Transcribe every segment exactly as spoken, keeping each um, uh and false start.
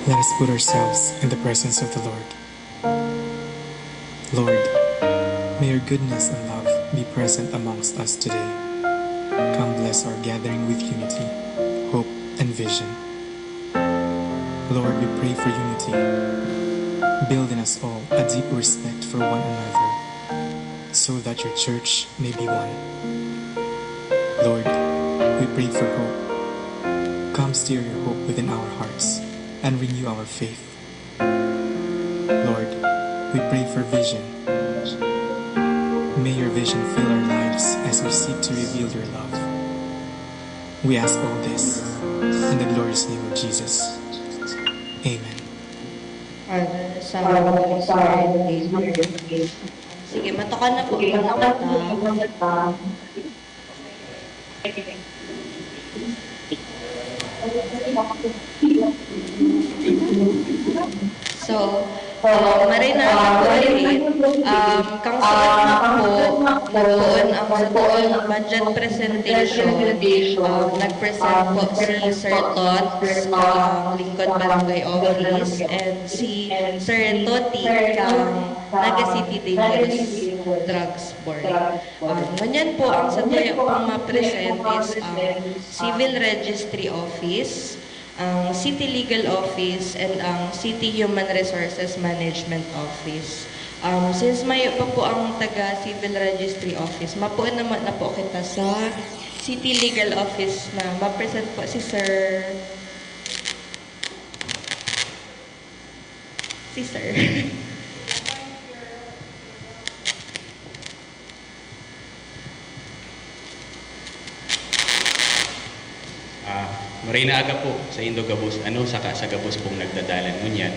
Let us put ourselves in the presence of the Lord. Lord, may your goodness and love be present amongst us today. Come bless our gathering with unity, hope, and vision. Lord, we pray for unity. Build in us all a deep respect for one another, so that your church may be one. Lord, we pray for hope. Come stir your hope within our hearts and renew our faith. Lord, we pray for vision. May your vision fill our lives as we seek to reveal your love. We ask all this in the glorious name of Jesus. Amen. Father, Son, and Holy Spirit. Amen. Sige, matukan na po. Sige, matukan na po. So, uh, maray na ako rin, um, kang sunod na po, nagpoon ang satuyang budget presentation. Um, nag-present po si Sir Tots, um, Lingkod Barangay Office, and si Sir Toti, kang Naga City Dangerous Drugs Board. Um, ngunyan po, ang satuya pong ma-present is ang Civil Registry Office, ang City Legal Office, and ang City Human Resources Management Office. Um, since mayo pa po ang taga Civil Registry Office, mapuon naman na po kita sa City Legal Office na ma-present po si Sir. Si Sir. Ah, maray na aga po sa indo gabos, ano, saka sa gabos pong nagdadalan ngunyan.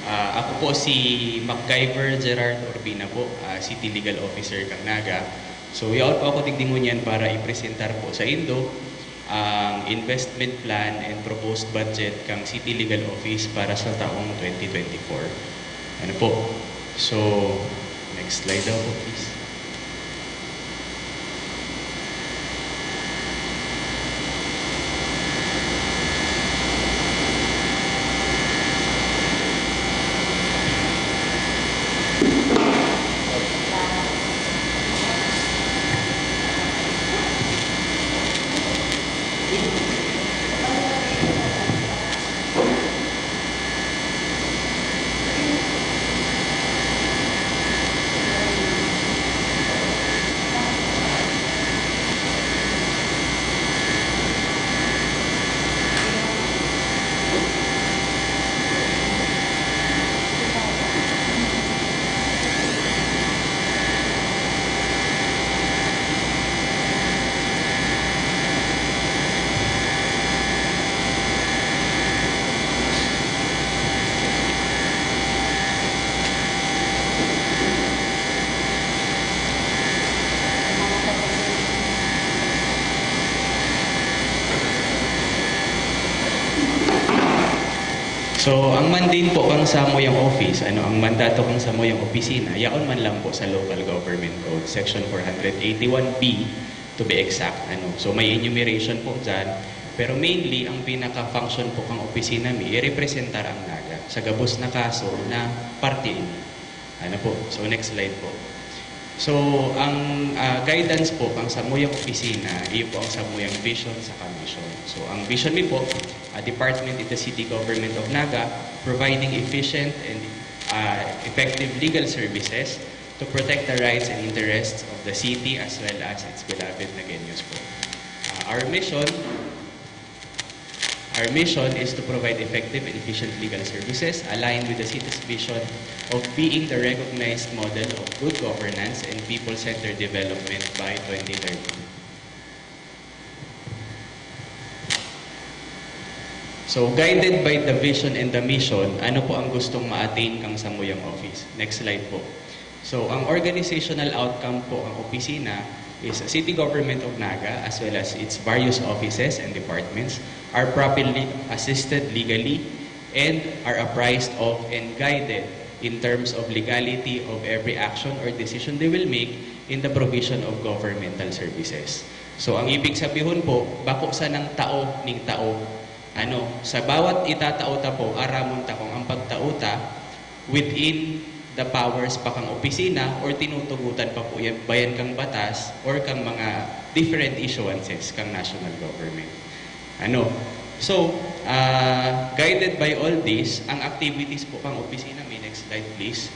Ah, ako po si MacGyver Gerard Urbina po, ah, City Legal Officer kang Naga. So, yaon po ako digdi ngunyan para ipresentar po sa indo ang investment plan and proposed budget kang City Legal Office para sa taong twenty twenty-four. Ano po? So, next slide daw po, please. So, ang mandate po kang samuyang office, ano, ang mandato kang samuyang opisina, yaon man lang po sa Local Government Code, Section four hundred eighty-one B, to be exact, ano. So, may enumeration po dyan, pero mainly, ang pinaka-function po kang opisina mi, i-representar ang Naga sa gabos na kaso na parte ini. Ano po? So, next slide po. So, ang, ah, guidance po, ang samuyang opisina, iyo po ang samuyang vision saka mission. So, ang vision mi po, ah, department in the City Government of Naga, providing efficient and, ah, effective legal services to protect the rights and interests of the city as well as its beloved Nagueños po. Ah, our mission Our mission is to provide effective and efficient legal services aligned with the city's vision of being the recognized model of good governance and people-centered development by twenty thirty. So, guided by the vision and the mission, ano po ang gustong ma-attain kang samuyang office? Next slide po. So, ang organizational outcome po ng opisina is City Government of Naga as well as its various offices and departments are properly assisted legally and are apprised of and guided in terms of legality of every action or decision they will make in the provision of governmental services. So, ang ibig sabihon po, bako sanang tao ning tao Ano, sa bawat itatao ta po, aramon ta kung ang pagtao ta within the powers pa kang opisina or tinutugutan pa po yan, ba yan kang batas or kang mga different issuances kang national government. Ano? So, ah, guided by all this, ang activities po kang opisina, may next slide please.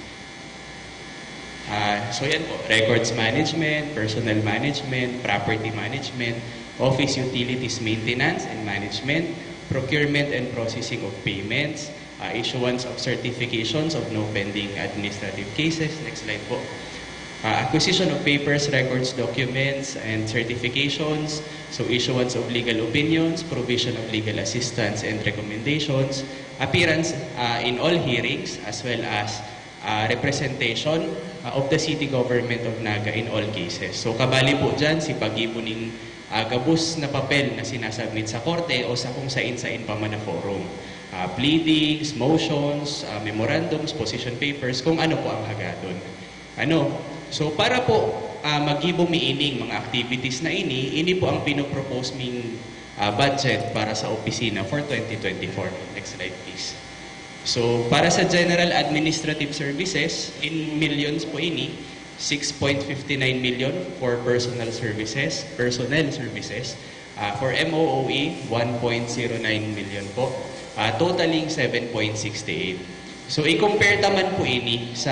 Ah, so yan po, records management, personnel management, property management, office utilities maintenance and management, procurement and processing of payments, ah, issuance of certifications of no pending administrative cases. Next slide po. Ah, acquisition of papers, records, documents, and certifications. So, issuance of legal opinions, provision of legal assistance and recommendations, appearance, ah, in all hearings, as well as, ah, representation, ah, of the city government of Naga in all cases. So, kabali po dyan si paggibo ning, ah, gabos na papel na sinasubmit sa korte o sa kung sain-sain pa man na forum. Ah, pleadings, motions, ah, memorandums, position papers, kung ano po ang hagadon. Ano? So, para po, ah, magibo mi ining mga activities na ini, ini po ang pinopropose ming, ah, budget para sa opisina for twenty twenty-four. Next slide, please. So, para sa general administrative services, in millions po ini, six point fifty nine million for personal services, personnel services. Ah, for M O O E, one point zero nine million po. Ah, totaling seven point six eight. So, i-compare ta man po ini sa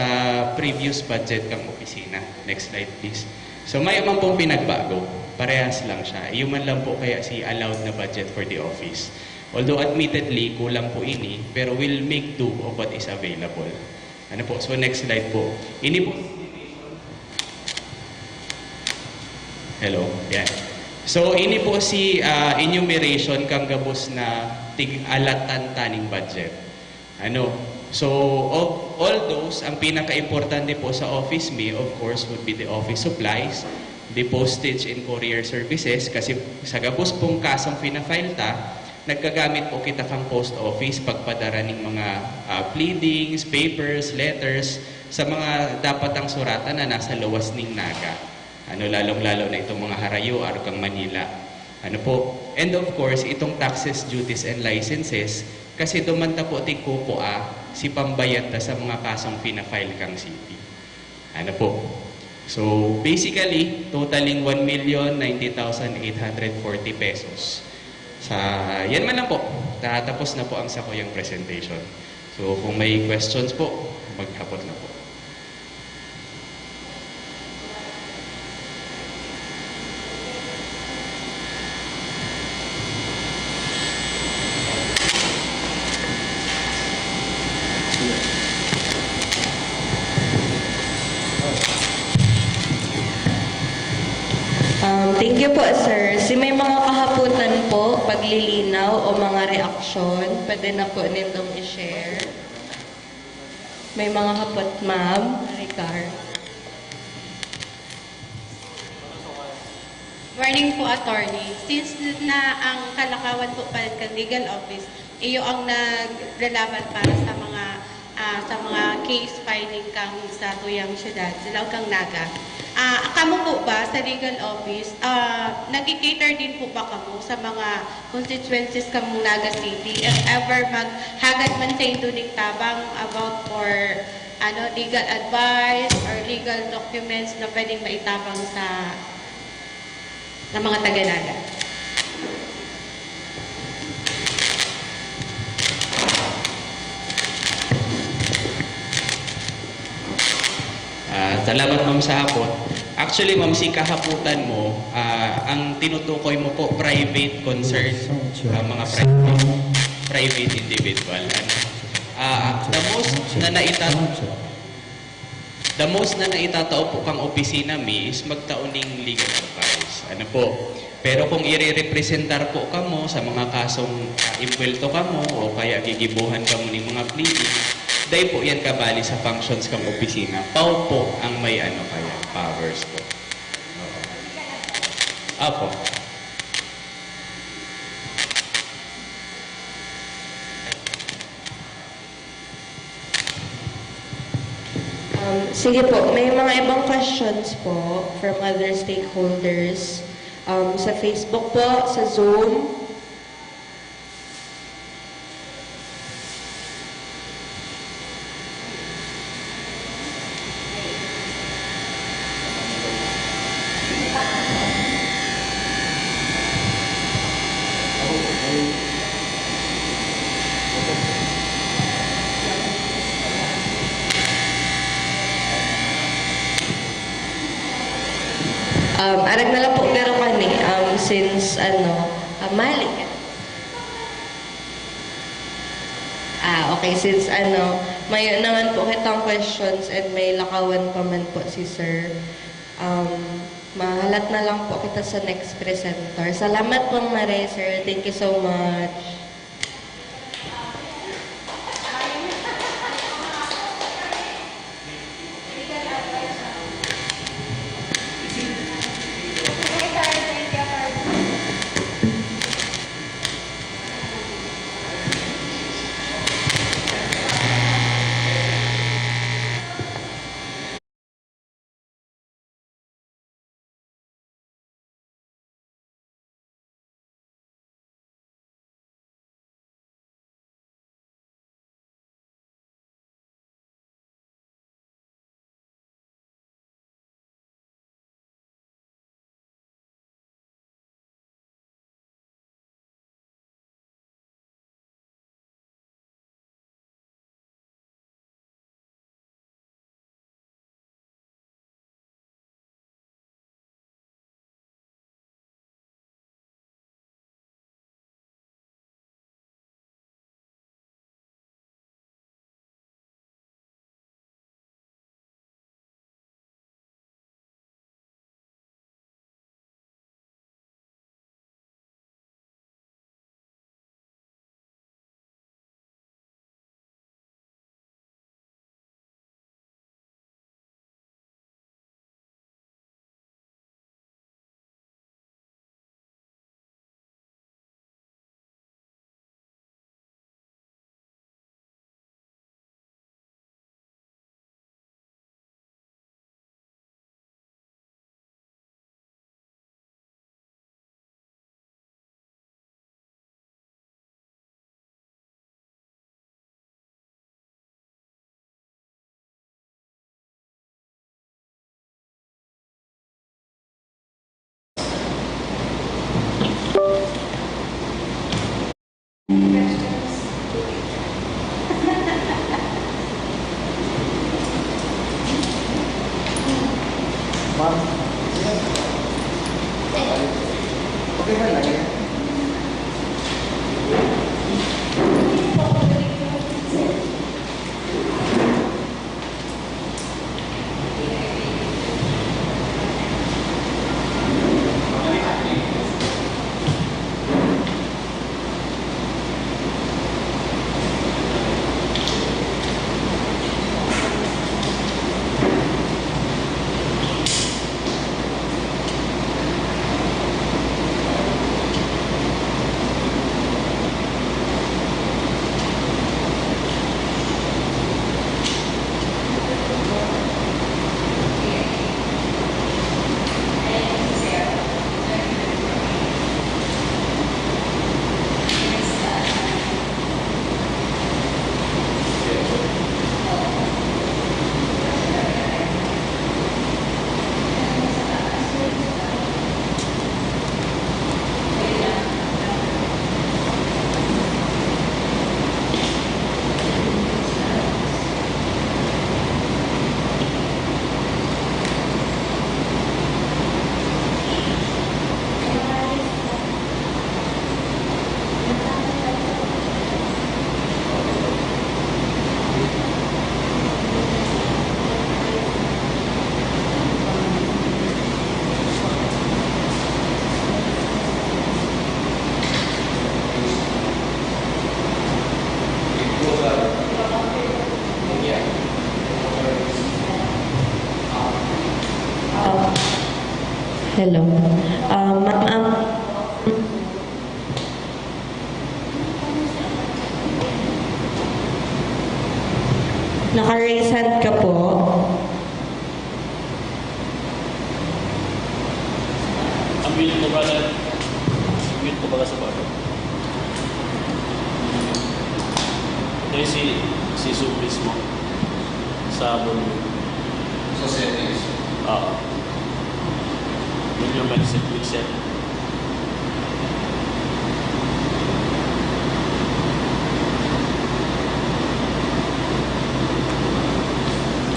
previous budget kang opisina. Next slide, please. So, mayo man pong pinagbago. Parehas lang siya. Iyo man lang po kaya si allowed na budget for the office. Although admittedly, kulang po ini, pero we'll make do of what is available. Ano po? So, next slide po. Ini po. Hello. Yan. So, ini po si, ah, enumeration kang gabos na tig-alatan ta ning budget. Ano? So, of all those, ang pinaka-importante po sa office mi, of course, would be the office supplies, the postage and courier services, kasi sa gabos pong kasong fina-file ta, naggagamit po kita kang post office pagpadara ning mga, ah, pleadings, papers, letters sa mga dapat ang suratan na nasa luwas ning Naga. Ano, lalong-lalo na itong mga harayo, arog kang Manila. Ano po? And of course, itong taxes, duties, and licenses, kasi duman ta po tigkukuha si pambayad ta sa mga kasong fina-file kang city. Ano po? So, basically, totaling one million ninety thousand eight hundred forty pesos. Sa, yan man lang po. Tatapos na po ang sakuyang presentation. So, kung may questions po, maghapot na po. Um, thank you po, sir. Si may mga kahapotan po, paglilinaw o mga reaksyon, pwede na po nindong i-share. May mga hapot, ma'am. Ricar. Morning po, attorney. Since na ang kalakawan po pala kan legal office, iyo ang naglalaban para sa mga ah, sa mga case filing kang sa tuyang syudad, sa Laog kang Naga. Ah, kamo po ba sa legal office, ah, nagki-cater din po ba kamo sa mga constituencies kang Naga City? If ever maghagad man sa indo ning tabang about for ano, legal advice or legal documents na pwedeng maitabang sa ng mga taga-Naga. Ah, salamat, ma'am, sa hapot. Actually, ma'am, si kahapotan mo, ah, ang tinutukoy mo po, private concerns, ah, mga private, private individual. Ano? Ah, the most na naita- The most na naitatao po kang opisina mi is magtao ning legal advice. Ano po? Pero kung irerepresentar po kamo sa mga kasong ah, impuwelto kamo o kaya gigibuhan kamo ning mga pleadings, dai po yan kabali sa functions kang opisina. P A W po ang may ano kaya, powers po. Oo. Apo. Um, sige po, may mga ibang questions po from other stakeholders. Um, sa Facebook po, sa Zoom. Um, arog na lang po garo kani, um, since, ano, ah, mali ka. Ah, okay, since, ano, mayo naman po kitang questions and may lakawan pa man po si sir, um, mahalat na lang po kita sa next presenter. Salamat po, Mare, sir. Thank you so much. Ma'am. Okay ba lang yan? Hello. Ah, ma'am, um, naka-raise hand ka po. Ang unit mo, brother. Ang unit mo pala sa bago. Ito yung si, si Sub mismo. Sa volume. Sa settings? Oo. Yun yung mindset, mindset.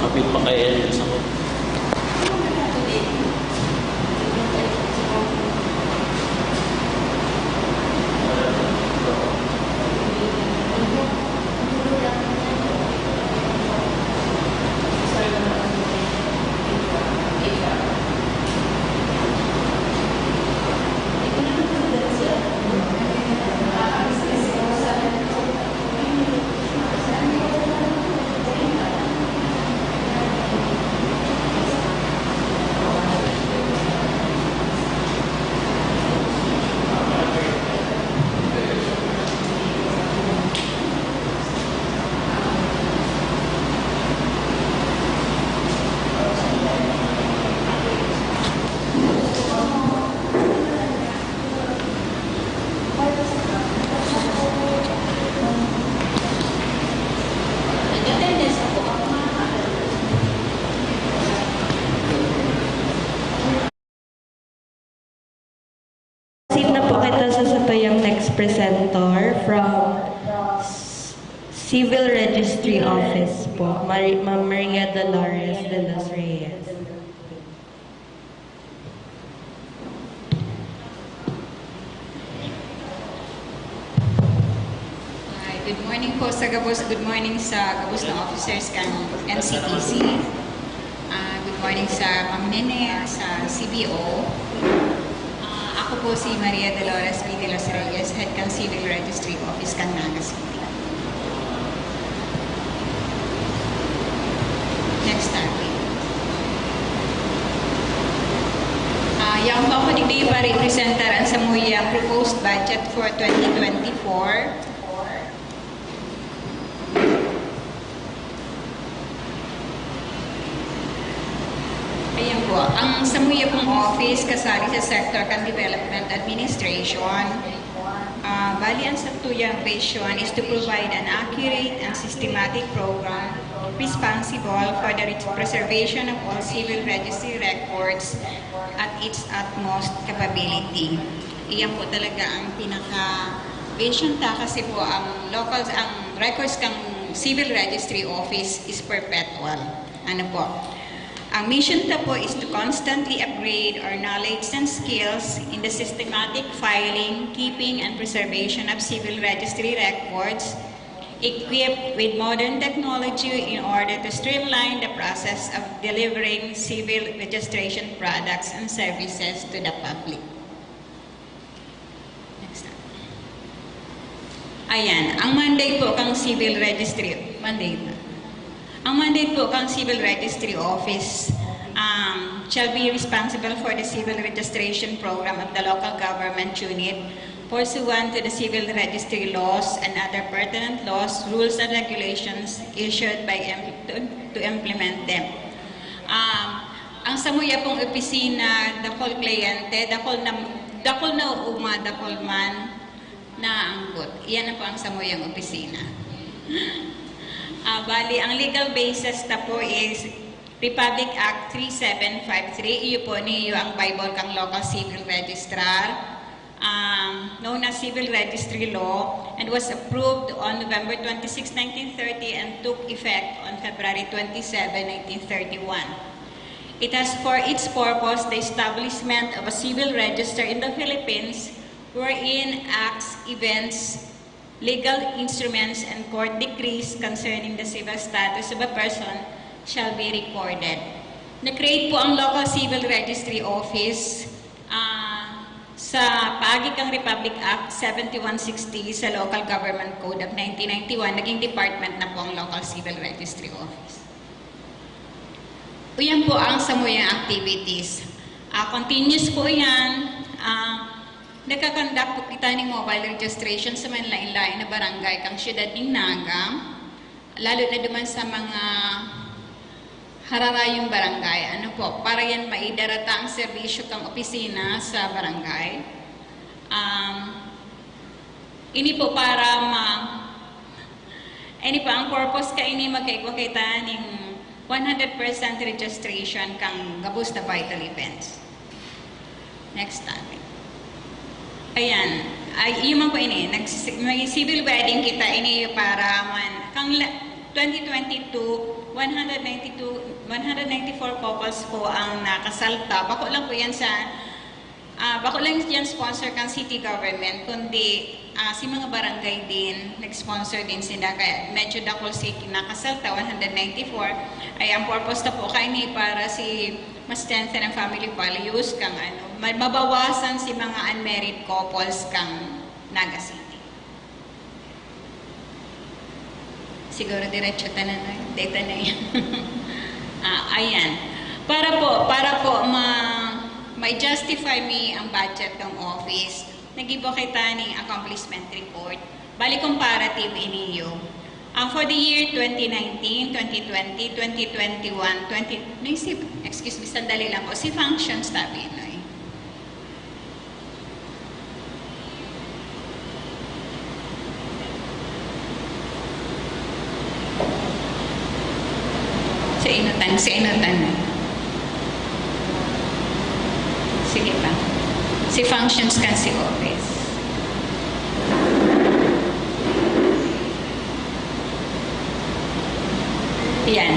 Kapit pa kay Elias ako. presenter from S-, Civil Registry Office po, Mari-, Ma'am Maria Dolores de los Reyes. Hi, good morning po sa gabos. Good morning sa gabos na officers kan N C T C. Ah, good morning sa Ma'am Nene, sa C B O. Ah, ako po si Maria Dolores V de los Reyes, Head kan Civil Registry Office kan Naga City. Next slide, please. Ah, yaon po ako digdi para i-presentar ang samuyang proposed budget for twenty twenty-four. Ayan po, ang samuya pong office kasali sa sector kan development administration. Ah, bali, ang satuyang vision is to provide an accurate and systematic program responsible for the ret-, preservation of all civil registry records at its utmost capability. Iyan po talaga ang pinaka-vision ta, kasi po ang locals, ang records kang Civil Registry Office is perpetual. Ano po? Ang mission ta po is to constantly upgrade our knowledge and skills in the systematic filing, keeping, and preservation of civil registry records, equipped with modern technology in order to streamline the process of delivering civil registration products and services to the public. Next slide. Ayan, ang mandate po kang Civil Registry, mandate na. Ang mandate po kang Civil Registry Office, um, shall be responsible for the civil registration program of the local government unit pursuant to the civil registry laws and other pertinent laws, rules, and regulations issued by im-, to, to implement them. Um, ang samuya pong opisina, dakul kliyente, dakul na, dakul na uma, dakul man, naanggot. Iyan na po ang samuyang opisina. Ah, bali, ang legal basis ta po is Republic Act three seven five three. Iyo po, niyo ang Bible kang local civil registrar, um, known as Civil Registry Law, and was approved on November twenty-six, nineteen thirty, and took effect on February twenty-seven, nineteen thirty-one. It has for its purpose the establishment of a civil register in the Philippines, wherein acts, events, legal instruments, and court decrees concerning the civil status of a person shall be recorded. Na-create po ang Local Civil Registry Office, ah, sa paagi kang Republic Act seventy-one sixty sa Local Government Code of nineteen ninety-one, naging department na po ang Local Civil Registry Office. Uyan po ang samuyang activities. Ah, continuous po yan. Ah, nagkakandak po kita ning mobile registration sa manlain-lain na barangay kang siyudad ning Naga, lalo na duman sa mga hararayong barangay. Ano po, para yan maidara ta ang serbisyo kang opisina sa barangay. Um, ini po para ma-, ini po ang purpose kaini, magkaigwa kita ning one hundred percent registration kang gabos na vital events. Next topic. Ayan. Ay, iyo man po ini. Nagsi-, may civil wedding kita ini para man, kang la-, twenty twenty-two, one hundred ninety-two, one hundred ninety-four couples po ang nakasal ta. Bako lang po yan sa, ah, bako lang yan sponsor kang city government, kundi, ah, si mga barangay din, nag-sponsor din sila. Kaya medyo dakul si nakasal ta, one hundred ninety-four. Ay, ang purpose ta po kaini para si ma-strengthen ang family values kang ano, ma-, mabawasan si mga unmarried couples kang Naga City. Siguro diretso ta na, no? Data na yan. Ah, ayan. Para po, para po ma-, ma-justify mi ang budget ng office, nag-ibo kita ning accomplishment report. Bali, comparative iniyo. Ang for the year twenty nineteen, twenty twenty, twenty twenty-one, twenty, no, si, excuse me, sandali lang po. Si functions tabi, no, eh. Sa inutan, sa inutan. Sige pa. Si functions kan si office. Yan.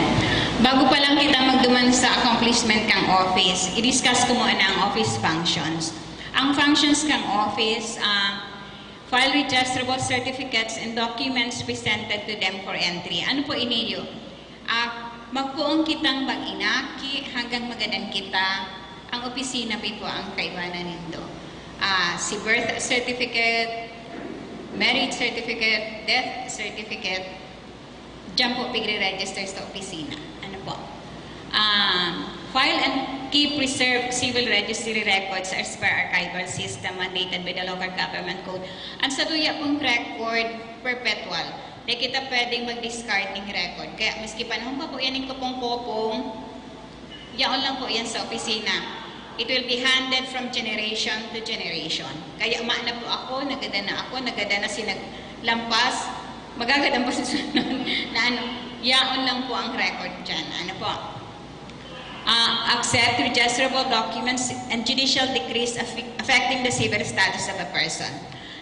Bago pa lang kita magduman sa accomplishment kang office, i-discuss ko muna ang office functions. Ang functions kang office, ah, file registrable certificates and documents presented to them for entry. Ano po iniyo? Ah, magpoon kitang mag-inaki hanggang magadan kita. Ang opisina pi po ang kaibanan nindo. Ah, si birth certificate, marriage certificate, death certificate, diyan po pigre-register sa opisina. Ano po? Um, file and keep preserved civil registry records as per archival system mandated by the local government code. Ang satuya pong record, perpetual. Di kita pwedeng mag-discard ng record. Kaya maski panahon pa po yan ng kopong-kopong, yaon lang po yan sa opisina. It will be handed from generation to generation. Kaya uma na po ako, nagada na ako, nagada na si naglampas, magagadan pa sa sunod na ano, yaon lang po ang record dyan. Ano po? Ah, accept registrable documents and judicial decrees affi- affecting the civil status of a person.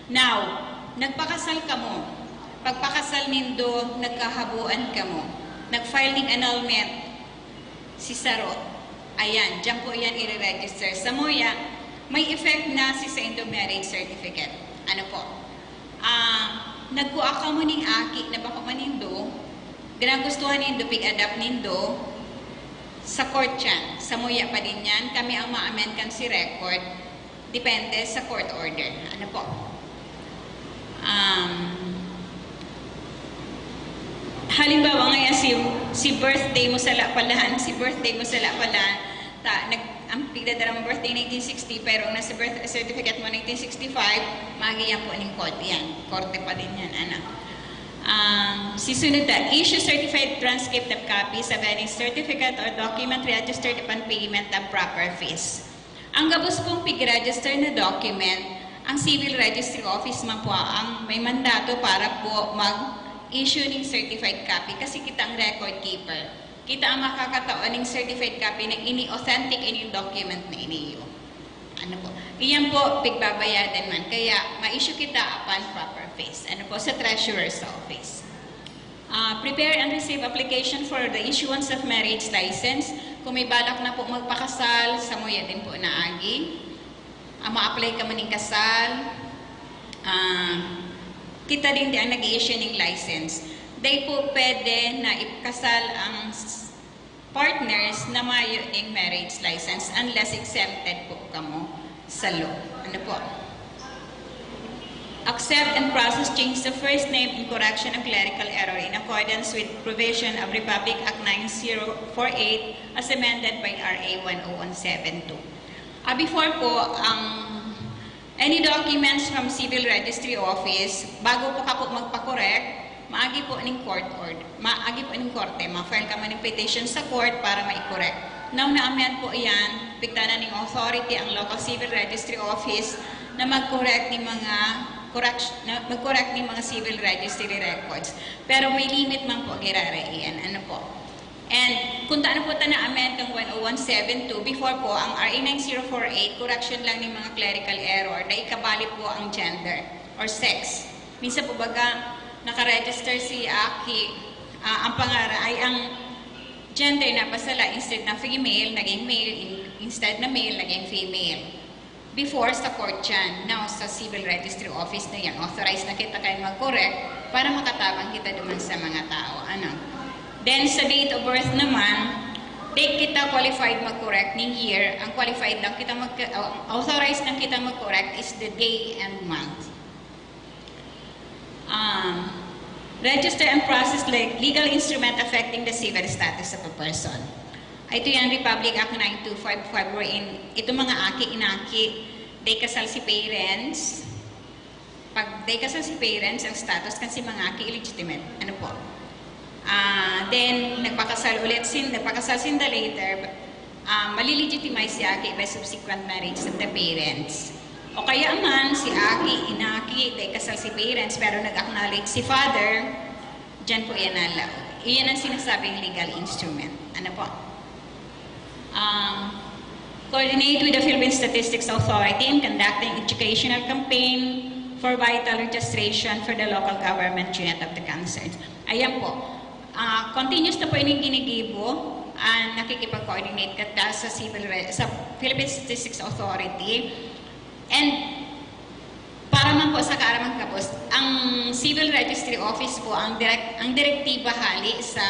Now, nagpakasal kamo. Pagpakasal nindo, nagkahabuan kamo. Nag-file ning annulment si saro. Ayan, diyan po yan i-register. Samuya, may effect na si saindo marriage certificate. Ano po? Ah, nagkua kamo ning aki na bako man nindo, ginagustuhan nindo, pig-adopt nindo, sa court yan. Samuya pa din yan, kami ang ma-amend kan si record, depende sa court order. Ano po? Um, halimbawa ngayon, si, si birthday mo sala pala, si birthday mo sala pala, ta, nag, ang pigdadara mo birthday nineteen sixty, pero ang nasa birth certificate mo nineteen sixty-five, magi yan po ning court yan. Korte pa din yan, ano. Um, si sunod na, issue certified transcript of copies of any certificate or document registered upon payment of proper fees. Ang gabos pong pig-register na document, ang Civil Registry Office man po ang may mandato para po mag-issue ning certified copy kasi kita ang record keeper. Kita ang makakatao ning certified copy na ini authentic ining document na iniyo. Ano po? Iyan po, pigbabayadan man. Kaya, ma-issue kita upon proper fees. Ano po? Sa Treasurer's Office. Ah, prepare and receive application for the issuance of marriage license. Kung may balak na po magpakasal, samuya din po naagi. Ah, ma-apply ka man ning kasal. Ah, kita din di ang nag-i-issue ning license. Dai po pwede na ikasal ang s- partners na mayo ning marriage license unless exempted po kamo sa law. Ano po? Accept and process change of first name and correction of clerical error in accordance with provision of Republic Act nine zero four eight as amended by R A one oh one seven two. Ah, before po, ang any documents from Civil Registry Office, bago po ka po magpa-correct, maagi po ning court order, maagi po ning korte, ma-file ka man ng petition sa court para ma-correct. Now, na-amend po iyan, pigtanan ning authority ang local civil registry office na mag-correct ni mga correction, na mag-correct ni mga civil registry records. Pero may limit man po, girara iyan. Ano po? And kung taano po ta na-amend kang one oh one seven two, before po, ang R A nine zero four eight, correction lang ng mga clerical error, na ikabali po ang gender or sex. Minsan po baga, nakaregister si Aki, ah, ang pangaran ay ang gender na pasala, instead na female, naging male, in- instead na male, naging female. Before, sa court yan, now sa Civil Registry Office na yan, authorized na kita kayo mag-correct para makatabang kita duman sa mga tao. Ano? Then, sa date of birth naman, di kita qualified mag-correct ning year. Ang qualified lang kita mag- uh, authorized lang kita mag-correct is the day and month. Um, register and process le- legal instrument affecting the civil status of a person. Ito yan, Republic Act nine two five five, wherein itong mga aki, inaki, di kasal si parents. Pag di kasal si parents, ang status kan si mga aki illegitimate. Ano po? Ah, then, nagpakasal ulit sin, nagpakasal sinda later, ah, malilegitimize si aki by subsequent marriage of the parents. O kaya man, si aki, inaki, di kasal si parents, pero nag-acknowledge si father, diyan po yan nalaw. Iyan ang sinasabing legal instrument. Ano po? Um, coordinate with the Philippine Statistics Authority in conducting educational campaign for vital registration for the local government unit of the concern. Ayan po. Ah, continuous na po ining ginigibo, ah, nakikipag-coordinate kita sa civil re-, sa Philippine Statistics Authority. And para man po sa kaaraman kabos, ang Civil Registry Office po ang direk-, ang direktiba hali sa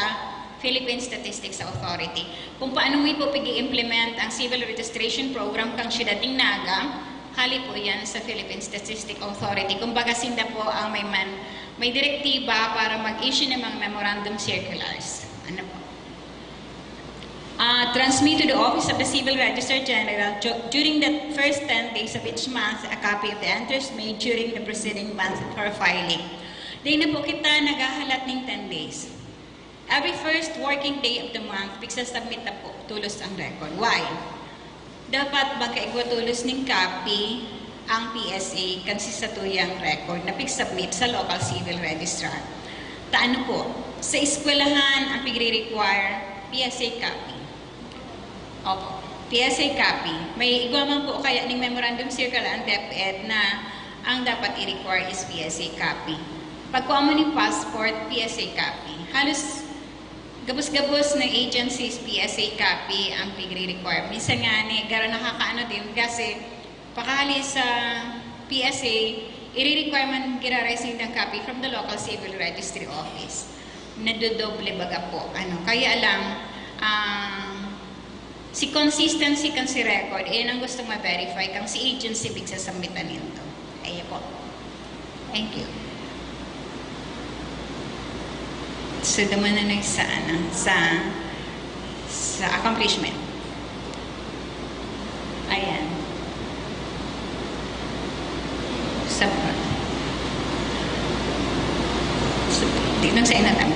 Philippine Statistics Authority. Kung paano mi po pag-i-implement ang civil registration program kang Siyudad nin Naga, hali po yan sa Philippine Statistics Authority. Kumbaga, sinda po ang may man-, may direktiba para mag-issue ng mga memorandum circulars. Ano po? Uh, transmit to the Office of the Civil Registrar General du-, during the first ten days of each month a copy of the entries made during the preceding month for filing. Dai na po kita naghahalat nin ten days. Every first working day of the month, pigsasubmit na po tolos ang record. Why? Dapat magkaigwa tolos nin copy ang P S A kan si satuyang record na pigsubmit sa local civil registrar. Ta ano po, sa eskwelahan ang pigre-require P S A copy. Opo, P S A copy. May igwa man po kaya ning memorandum circular ang DepEd na ang dapat i-require is P S A copy. Pagkuha mo ning passport, P S A copy. Halos gabos-gabos na agencies, P S A copy ang pigre-require. Minsan nga ni, garo nakakaano din kasi pakahali sa P S A, ire-require man giraray sindang copy from the local civil registry office. Nadodoble baga po. Ano, kaya lang, um, si consistency kan si record, eh, ang gusto ma-verify kang si agency pigsasubmitan nindo. Ayun po. Thank you. So, duman na sa, ano, sa, sa accomplishment. Ayan. Sa, sa, di lang sa inatang.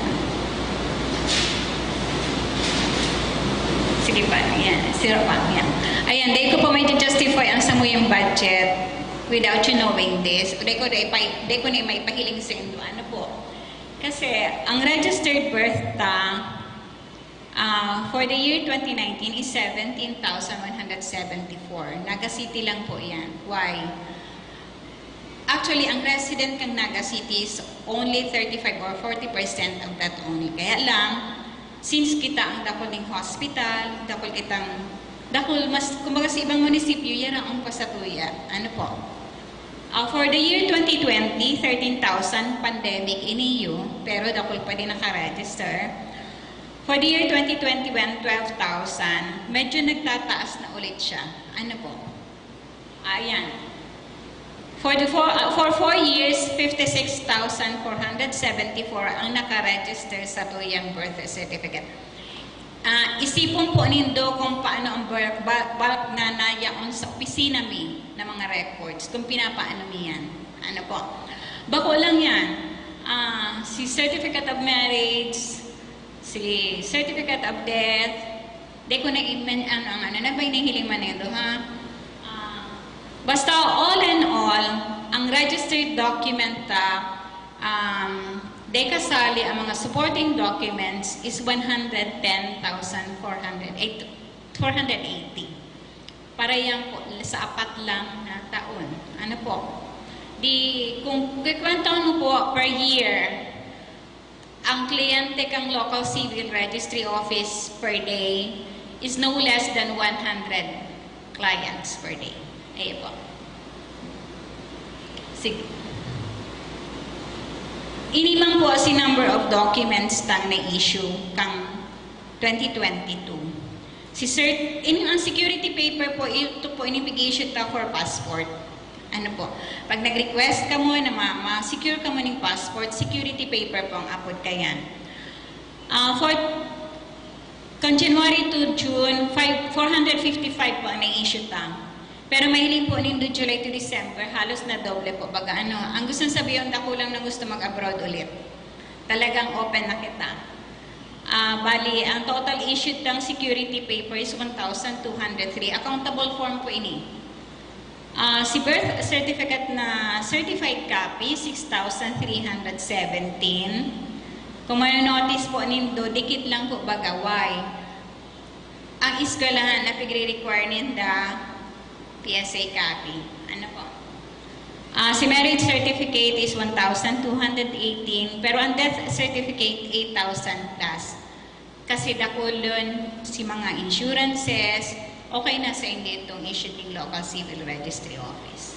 Sige pa, yan. Zero pa, yan. Ayan, dai ko pa may justify ang samuyang budget without you knowing this. Dai ko, dai pa, dai ko na maipahiling sa indo. Ano po? Kasi, ang registered birth ta, ah, for the year twenty nineteen is seventeen thousand one hundred seventy-four. Naga City lang po yan. Why? Actually, ang resident kang Naga City is only thirty-five or forty percent of that only. Kaya lang, since kita ang dakul ning hospital, dakul kitang, dakul mas, kumbaga sa ibang munisipyo, yan ang pa satuya. Ano po? Ah, for the year twenty twenty, thirteen thousand pandemic iniyo, pero dakul pa din nakaregister. For the year twenty twenty-one, twelve thousand, medyo nagtataas na ulit siya. Ano po? Ayan. For the four, ah, for four years, fifty-six thousand four hundred seventy-four ang nakaregister sa tuyang birth certificate. Ah, isipon po nindo kung paano ang bulk, bulk, bulk na nayaon sa opisina mi na mga records, kung pinapaano mi yan. Ano po? Bako lang yan. Ah, si certificate of marriage, si certificate of death, di ko na i-men-, ano, ang ano, na ba hinihiling man nindo, ha? Ah, basta, all in all, ang registered document ta, um, di kasali ang mga supporting documents is one hundred ten thousand four hundred eight, four hundred eighty. Para yan po sa apat lang na taon. Ano po? Di, kung kikwentohan mo po per year, ang kliyente kang local civil registry office per day is no less than one hundred clients per day. Ayan po. Sige. Ini man po si number of documents tang na-issue kang twenty twenty-two. Si cert-, ini ang security paper po, ito po, ini pig-issue ta for passport. Ano po? Pag nag-request kamo na ma-, ma-secure kamo ning passport, security paper po ang apod kayan. Ah, for, kan January to June, five, four hundred fifty-five po ang na-issue ta. Pero mahiling po nindo July to December, halos na doble po. Baga ano, ang gusto sabihin, dakulang na gusto mag-abroad ulit. Talagang open na kita. Ah, bali, ang total issued ng security paper is one thousand two hundred three. Accountable form po ini. Ah, si birth certificate na certified copy, six thousand three hundred seventeen. Kung may notice po nindo, dikit lang po baga. Why? Ang eskwelahan na pigre-require ninda, P S A copy. Ano po? Ah, si marriage certificate is one thousand two hundred eighteen, pero ang death certificate, eight thousand plus. Kasi dakulon si mga insurances, okay na sa hindi itong issued ng local civil registry office.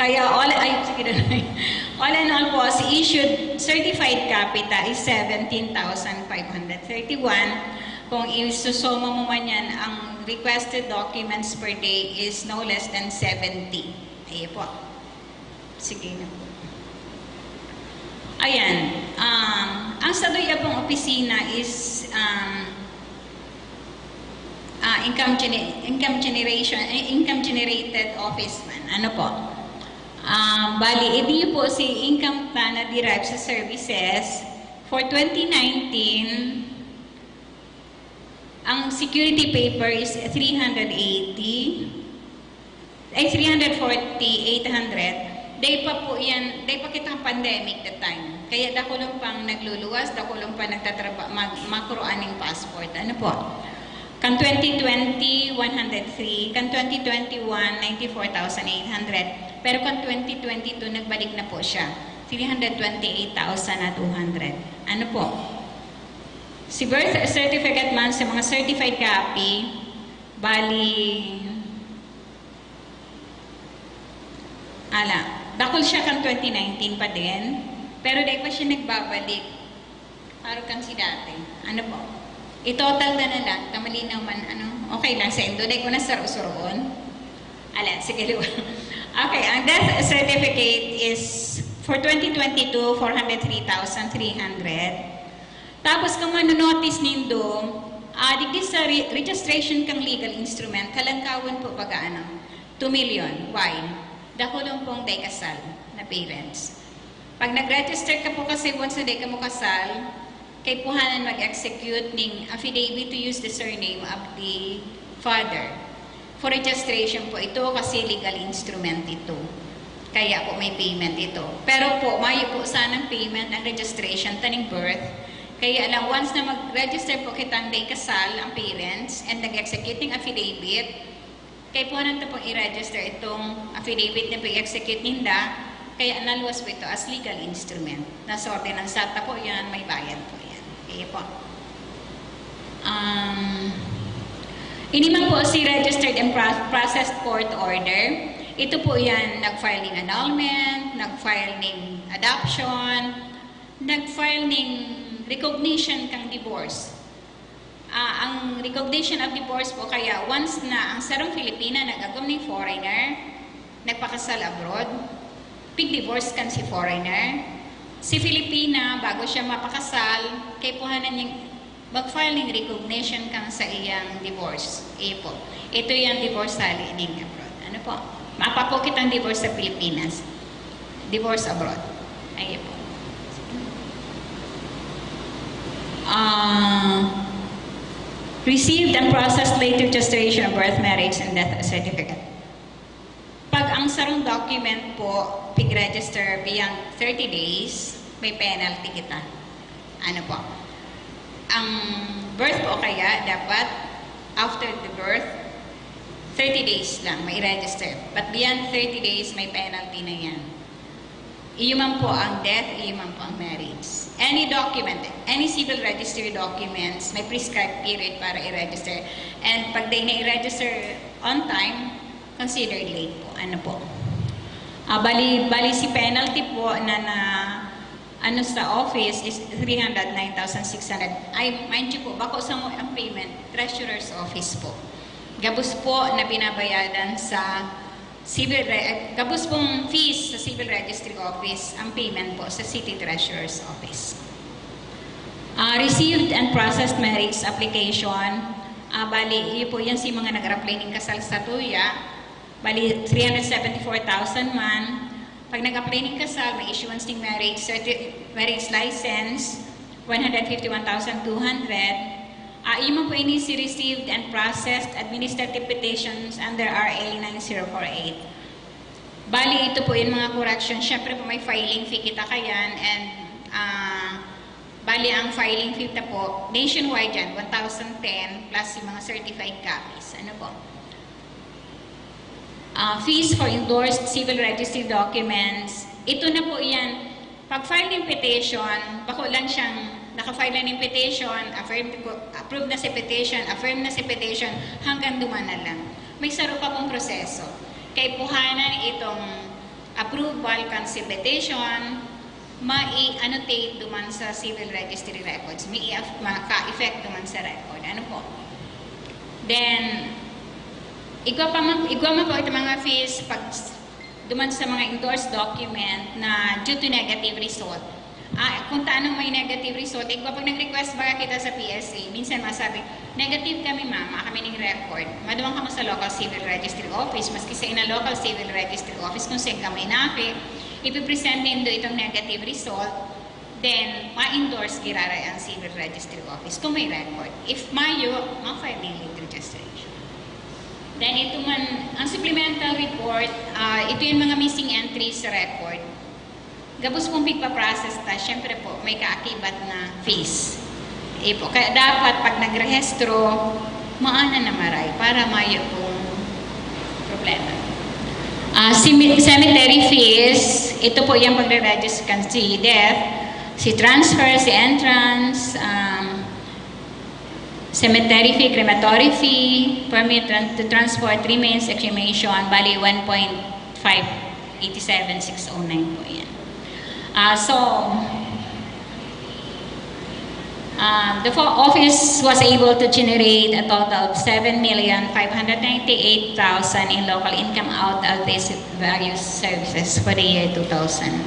Kaya all, ay, sige na lang. All in all po, si issued certified copy ta is seventeen thousand five hundred thirty-one. Kung isusoma mo man yan, ang requested documents per day is no less than seventy. Ayun po. Sige na po. Ayan. Um, ang Saduya pong opisina is um, ah, income, gene- income generation, eh, income generated office man. Ano po? Um, bali, ini po si income na na-derive sa services for twenty nineteen. Ang security paper is three hundred eighty, ay, three hundred forty, eight hundred. Day pa po yan, day pa kitang pandemic that time. Kaya dakulon pang nagluluwas, dakulon pa nagtatraba-, mag-, makuroan ng passport. Ano po? Kan twenty twenty, one hundred three. Kan twenty twenty-one, ninety-four thousand eight hundred. Pero kan twenty twenty-two, nagbalik na po siya. Three hundred twenty-eight thousand na two hundred. Ano po? Si birth certificate man sa mga certified copy, bali, ala, dakul siya kan twenty nineteen pa din, pero dai pa siya nagbabalik. Parang kan si dati. Ano po? I-total na na lang. Tamalinaw man, ano? Okay lang sa indo. Dai ko na saro-saroon. Ala, sige, liwa. Okay, ang death certificate is for twenty twenty-two, four hundred three thousand three hundred. Tapos kung manonotice nindo, ah, digdi sa re- registration kang legal instrument, kalangkawan po baga ano, two million. Why? Dakulon pong dai kasal na parents. Pag nag-register ka po kasi once na dai ka mo kasal, kaipuhanan mag-execute ning affidavit to use the surname of the father. For registration po ito kasi legal instrument ito. Kaya po may payment ito. Pero po, mayo po sanang payment ang registration taning birth. Kaya lang, once na mag-register po kitang dai kasal ang parents and nag-execute ng affidavit, kaipuhanan ta pong i-register itong affidavit na pag-execute ninda. Kaya naluwas po ito as legal instrument. Nasa ordinansa ta po yan, may bayad po yan. Okay po. Um, ini man po si registered and pro- processed court order. Ito po yan, nag-file ng annulment, nag-file ng adoption, nag-file ng recognition kang divorce. Ah, ang recognition of divorce po kaya once na ang sarong Filipina nag-agom ning foreigner, nagpakasal abroad, pig-divorce kan si foreigner, si Filipina, bago siya mapakasal, kaipuhanan niyang mag-file ning recognition kan sa iyang divorce. Iyo po. Ito yung divorce hali ning abroad. Ano po? Mapa po kitang divorce sa Pilipinas. Divorce abroad. Ayun po. Ah, received and processed late registration of birth, marriage, and death certificate. Pag ang sarong document po, pig-register beyond thirty days, may penalty kita. Ano po? Ang birth po kaya dapat after the birth, thirty days lang may register. But beyond thirty days, may penalty na yan. Iyo man po ang death, iyo man po ang marriage. Any document, any civil registry documents, may prescribed period para i-register. And pag di na i-register on time, considered late po. Ano po? Ah, bali, bali si penalty po na na ano sa office is three hundred nine thousand six hundred. Ay, mind you po, bako sa mo ang payment, treasurer's office po. Gabos po na binabayadan sa civil re- eh, gabos pong fees sa civil registry office ang payment po sa city treasurer's office. Ah, received and processed marriage application. Ah, bali, iyo po yan si mga nag-apply ng kasal sa tuya. Bali, three hundred seventy-four thousand man. Pag nag-apply ng kasal, may issuance ng marriage, certi- marriage license, one hundred fifty-one thousand two hundred. Ah, iyo man po ini si received and processed administrative petitions under R A nine zero four eight. Bali, ito po yung mga correction. Siyempre po, may filing fee kita kayan and ah, bali, ang filing fee ta po, nationwide yan, one thousand ten plus yung mga certified copies. Ano po? Ah, fees for endorsed civil registry documents. Ito na po yan. Pag-file ng petition, bako lang siyang naka-file na ng petition, affirmed po, approved na si petition, affirmed na si petition, hanggang duman na lang. May saro pa pong proseso. Kaipuhanan itong approval kan si petition, mai-annotate duman sa civil registry records, may i-, maka-effect duman sa record. Ano po? Then, igwa pa man, igwa man po itong mga fees pag duman sa mga endorsed document na due to negative result. Ah, kung taanong may negative result, igwa pag nag-request baga kita sa P S A, minsan masabi, "Negative kami, ma'am, ah, kami ning record." Maduman kamo sa local civil registry office, maski sa ina local civil registry office, kung saan kamo inaki, ipipresent nindo itong negative result, then ma-endorse giraray ang civil registry office kung may record. If mayo, ma-file nin late registration. Then ito man, ang supplemental report, ah, ito yung mga missing entries sa record. Gabos pong pigpa-process ta, syempre po, may kaakibat na fees. Eh po, kaya dapat pag nagrehistro, maana na maray para mayo pong problema. Ah, ceme-, cemetery fees, ito po yung pagre-register kan si death, si transfer, si entrance, um, cemetery fee, crematory fee, permit tran-, to transport remains, exhumation, bali one point five eight seven six oh nine po yan. Ah, so, um, the fo-, office was able to generate a total of seven million five hundred ninety-eight thousand in local income out of these value services for the year two thousand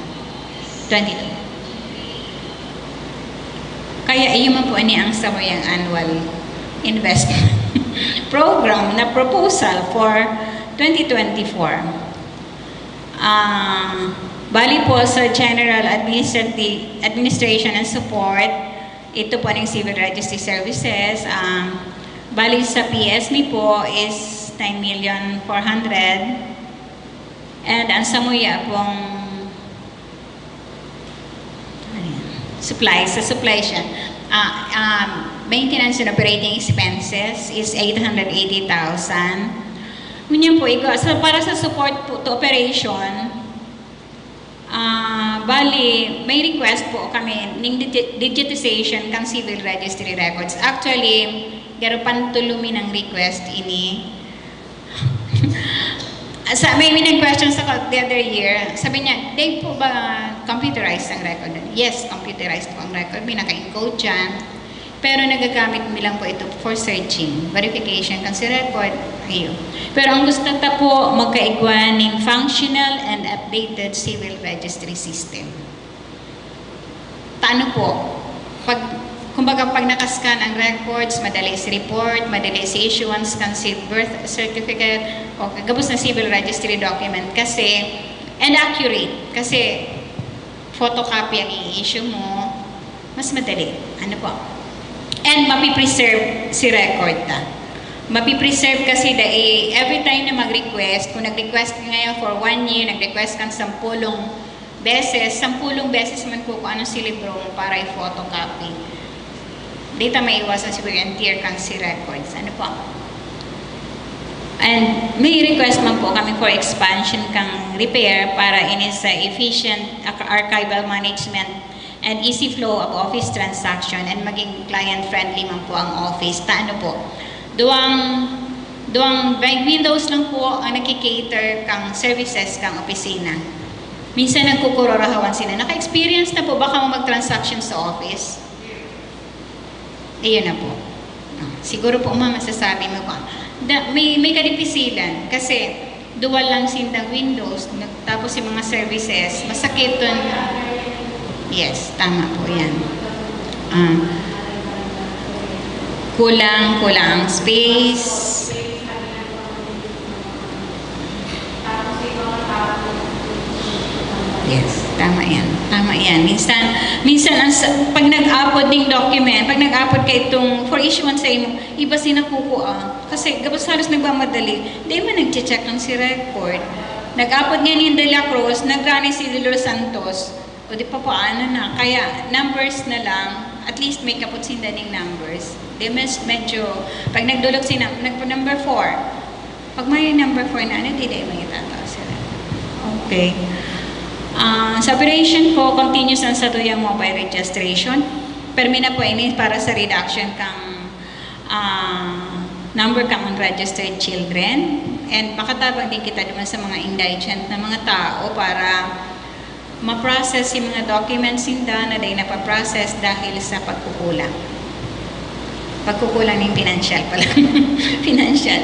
twenty-two. Kaya iyo man po ini ang samuyang annual investment program na proposal for twenty twenty-four. Ah, bali po sa General Administrati-, Administration and Support, ito po ng Civil Registry Services, ah, bali sa P S mi po is nine million four hundred, and ang samuya pong, ano yan? Supply, sa supply siya. Ah, um, maintenance and operating expenses is eight hundred eighty thousand. Ngunyan po, igwa, sa, para sa support po to operation, ah, bali, may request po kami ning digi-, digitization kan civil registry records. Actually, garo pantulumi ng request ini. Sa, may, may nag-question sa ko the other year, sabi niya, "Dai po ba computerized ang record?" Yes, computerized po ang record. May naka-encode dyan. Pero nagagamit mi lang po ito for searching, verification, kan si record, ayo. Pero ang gusto ta po, magkaigwa ning functional and updated civil registry system. Tano po, pag, kumbaga, pag nakascan ang records, madali si report, madali si issuance kan si birth certificate, o gabos na civil registry document kasi, and accurate, kasi photocopy ang i-issue mo, mas madali. Ano po? And mapipreserve si record ta. Mapipreserve kasi dai, every time na mag-request, kung nag-request ka ngayon for one year, nag-request kang sampulong beses, sampulong beses man kukuha ng si libro mo para i-photocopy. Di ta maiwasan si wear and tear kan si records. Ano po? And may request man po kami for expansion kang repair para ini sa efficient arch-, archival management and easy flow of office transaction and maging client-friendly man po ang office. Ta ano po? Duwang, duwang big windows lang po ang nagki-cater kang services kang opisina. Minsan nagkukururahawan sila. Naka-experience na po ba kamo mag-transaction sa office? Ayun na po. Ah, siguro po, ma'am, masasabi mo pa. Da, may, may kadipisilan kasi duwa lang sindang windows, nag-, tapos yung mga services, masakit dun. Yes, tama po yan. Ah, kulang, kulang ang space. Yes, tama yan. Tama yan. Minsan, minsan ang sa, pag nag-apod ning document, pag nag-apod ka itong for issuance sa imo, iba sina kukuha. Kasi gabos halos nagmamadali. Di man nag-check ang si record. Nag-apod nga ni De La Cruz, nagrani si De Los Santos. O di pa paano na. Kaya numbers na lang, at least may kapot sinda ning numbers. Di mas medyo, pag nagdulog si num-, nag-, number four, Pag may number four na ano, di dai may tataw sila. Okay. Ah, sa operation po, continuous ang satuyang mobile registration. Permi na po ini para sa reduction kang, ah, number kang unregistered children. And makatabang din kita naman sa mga indigent na mga tao para ma-process yung mga documents ninda na dai napaprocess dahil sa pagkukulang. Pagkukulang ng financial pala. Financial.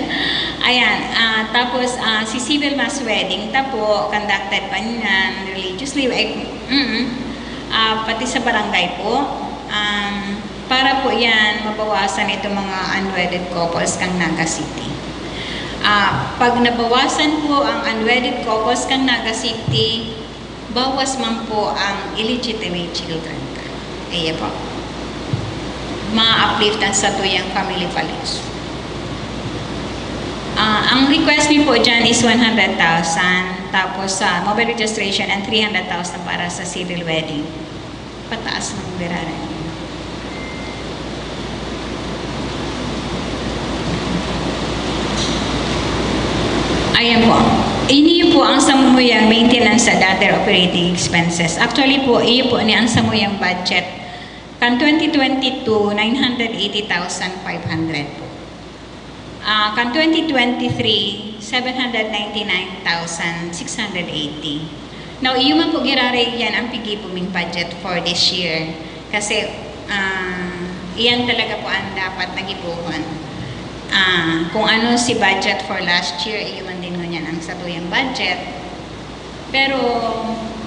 Ayan. Ah, tapos, ah, si civil mass wedding ta po, conducted pa niyan religiously. Ay, mm, ah, pati sa barangay po. Um, para po yan, mabawasan itong mga unwedded couples kang Naga City. Ah, pag nabawasan po ang unwedded couples kang Naga City, bawas man po ang illegitimate children. Iya po. Ma-uplift ang satuyang family values. Ah, ang request mi po dyan is one hundred thousand, tapos sa mobile registration and three hundred thousand para sa civil wedding. Pataas ng biraran. Ayan po. Ini po ang samuyang maintenance sa other operating expenses. Actually po, iyo po ni ang samuyang budget. Kan twenty twenty-two, nine hundred eighty thousand five hundred po. Ah, kan twenty twenty-three, seven hundred ninety-nine thousand six hundred eighty. Now, iyo man po giraray yan ang pigiboming budget for this year. Kasi, ah, iyan talaga po ang dapat na gibohon. Ah, kung ano si budget for last year, iyo man din ngunyan ang satuyang budget. Pero,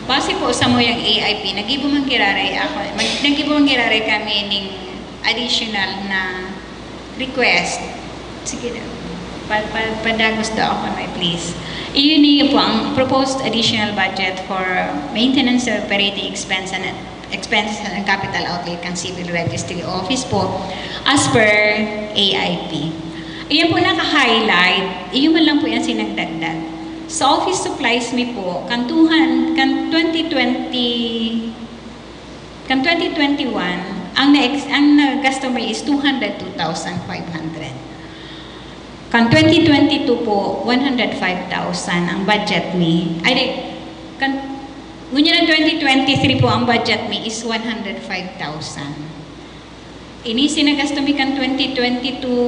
base po sa muyang A I P, nagibo man giraray ako, mag-, nagibo man giraray kami ning additional na request. Sige daw. Pa, pa, padagos daw ako, may please. Iyon niyo po ang proposed additional budget for maintenance, operating expense and expenses and capital outlay kan Civil Registry Office po as per A I P. Iyan po naka-highlight, iyon man lang po yan sinagdagdag. Sa office supplies mi po, kan tuhan, kan twenty twenty, kan twenty twenty-one, ang na-ex-, ang nagasto mi is two hundred two thousand five hundred. Kan twenty twenty-two po, one hundred five thousand ang budget mi. Ay, di, kan, ngunyan na twenty twenty-three po, ang budget mi is one hundred five thousand. Ini sinagasto mi kan twenty twenty-two,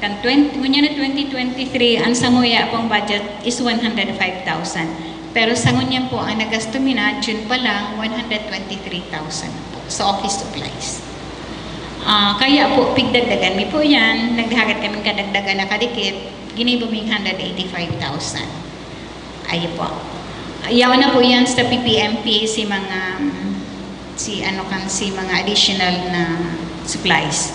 kan twenty, ngunyan na twenty twenty-three, ang samuya pong budget is one hundred five thousand. Pero sa ngunyan po, ang nagasto mi na, June pa lang, one hundred twenty-three thousand po sa office supplies. Ah, kaya po, pigdagdagan mi po yan. Naghahagat kami kadagdagan na kadikit, ginibo ming hundred eighty-five thousand. Ayo po. Yaon na po yan sa P P M P, si mga, si ano kan, si mga additional na supplies.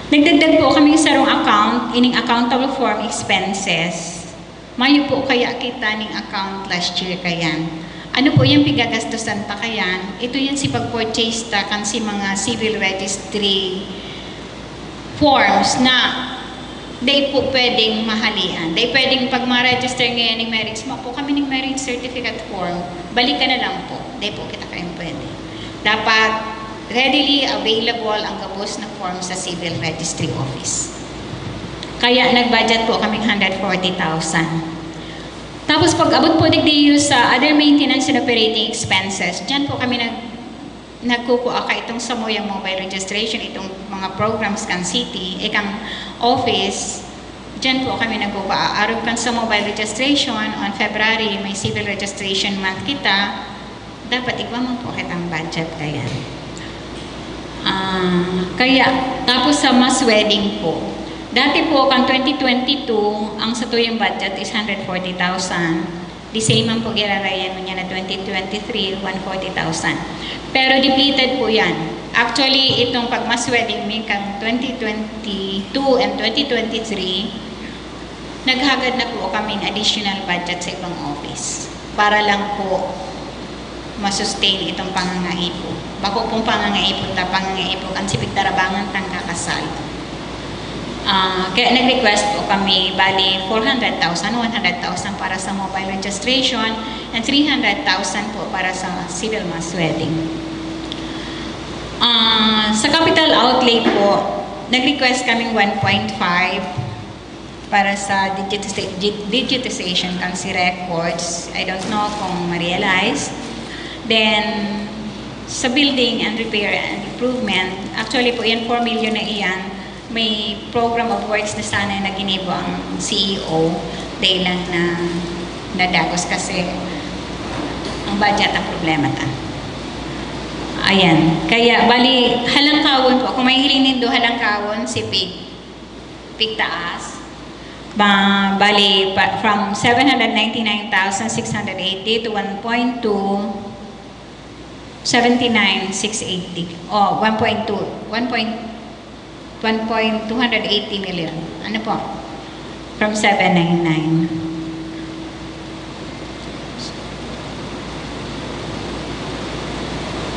Nagdagdag po kami sarong account, ining accountable form expenses. Mayo po kaya kita ning account last year kayan. Ano po yung pigagastusan ta kayan? Ito yan si pag-purchase ta kan si mga civil registry forms na dai po pwedeng mahalian. Dai pwedeng pag ma-register ngayon ning marriage, mapo kami ning marriage certificate form, balik ka na lang po. Dai po kita kayo pwede. Dapat readily available ang gabos na form sa Civil Registry Office. Kaya nag-budget po kaming hundred forty thousand. Tapos pag-abot po digdi sa other maintenance and operating expenses, dyan po kami nag-, nagkukuha ka itong samuyang mobile registration, itong mga programs kan city, eh, kang office, dyan po kami nagkukuha. Arog kan sa mobile registration, on February, may civil registration month kita, dapat igwa man po kitang budget kaya. Ah, kaya, tapos sa mass wedding po. Dati po, kan twenty twenty-two, ang satuyang budget is hundred forty thousand. The same man po girarayan mo niya na twenty twenty-three, one forty thousand. Pero depleted po yan. Actually, itong pag mass wedding mi kan twenty twenty-two and twenty twenty-three, naghagad na po kaming additional budget sa ibang office para lang po masustain itong pangangaipo. Bako pong pangangaipo ta, pangangaipo kan si pigtarabangan tang kakasal. Ah, kaya nag-request po kami, bali, four hundred thousand, one hundred thousand para sa mobile registration, and three hundred thousand po para sa civil mass wedding. Ah, sa capital outlay po, nag-request kaming one point five. para sa digitisa- di- digitization kan C records. I don't know kung ma-realize. Then, sa building and repair and improvement, actually po yan, four million na iyan. May program of works na sana na ginibo ang C E O, dahil lang na nadagos kasi ang budget ang problema ta. Ayan. Kaya, bali, halangkawon po. Kung may hiling nindo, halangkawon, si Pig. Pig taas. Ba, bali, pa, from seven hundred ninety-nine thousand six hundred eighty to one point two, seventy-nine six eighty. Oh, one point two, one point, one point two hundred eighty million. Ano po? From seven nine nine.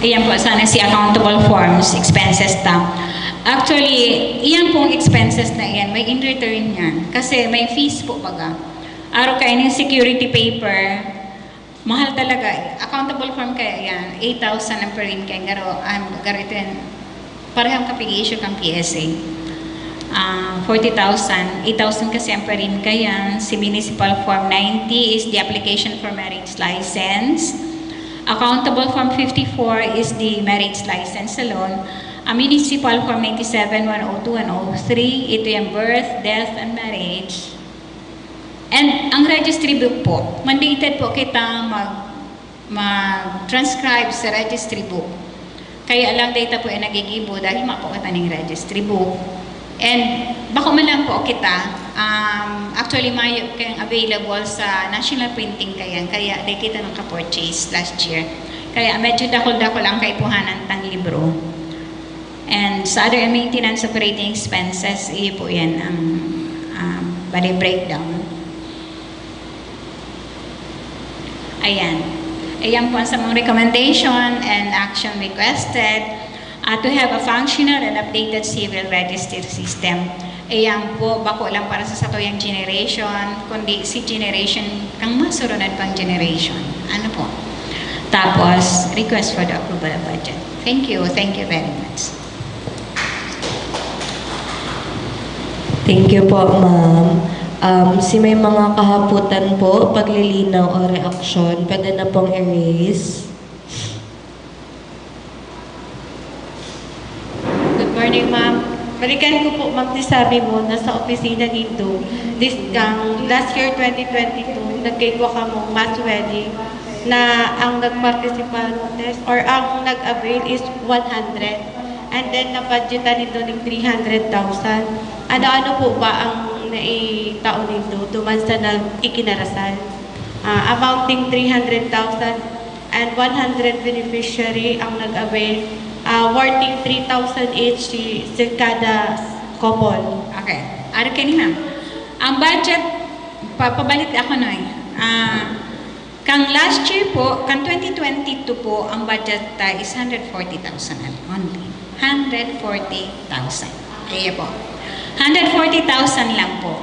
Ayan po, sana si accountable forms, expenses ta. Actually, iyan pong expenses na iyan, may in return yan. Kasi may fees po baga. Araw kayo ng security paper, mahal talaga. Accountable form kaya yan, eight thousand ang per income. Garo, um, garo ito yan. Parehong kapig-issue kang P S A. Ah, forty thousand, eight thousand kasi ang per income kaya. Si municipal form ninety is the application for marriage license. Accountable form fifty-four is the marriage license alone. Ang municipal form ninety-seven, one oh two, one oh three, ito yung birth, death, and marriage. And ang registry book po, mandated po kita mag, mag-transcribe sa registry book. Kaya lang data po ay nagigibo dahil mapo kita ning registry book. And bako man lang po kita, um, actually mayo kayang available sa national printing kayan, kaya di kita nakapurchase last year. Kaya medyo dakol-dakol ang kaipuhanan tang libro. And sa other maintenance operating expenses, iyo po yan ang um, bali breakdown. Ayan. Ayan po ang samong recommendation and action requested, uh, to have a functional and updated civil registry system. Ayan po, bako lang para sa satuyang generation, kundi si generation kang masurunod pang generation. Ano po? Tapos, request for the approval of budget. Thank you. Thank you very much. Thank you po, ma'am. Um, si may mga kahaputan po, paglilinaw o reaksyon, pwede na pong i-raise. Good morning, ma'am. Balikan ko po, ma'am, si sabi mo na sa opisina nindo, this kang last year twenty twenty-two, nagkaigwa kamong mass wedding na ang nagpartisipantes or ang nag-avail is one hundred. And then, nabudgetan nindo ning three hundred thousand. Ano-ano po ba ang naitao nindo duman sa nag-ikinarasal? Ah, amounting three hundred thousand and one hundred beneficiary ang nag-avail, ah, worthing three thousand each si, si kada couple. Okay. Ari kaini, ma'am. Ang budget, pa, pabalik ako, Noy. Ah, kang last year po, kang twenty twenty-two po, ang budget ta is hundred forty thousand only. Hundred forty thousand. Kaya po. Hundred forty thousand lang po.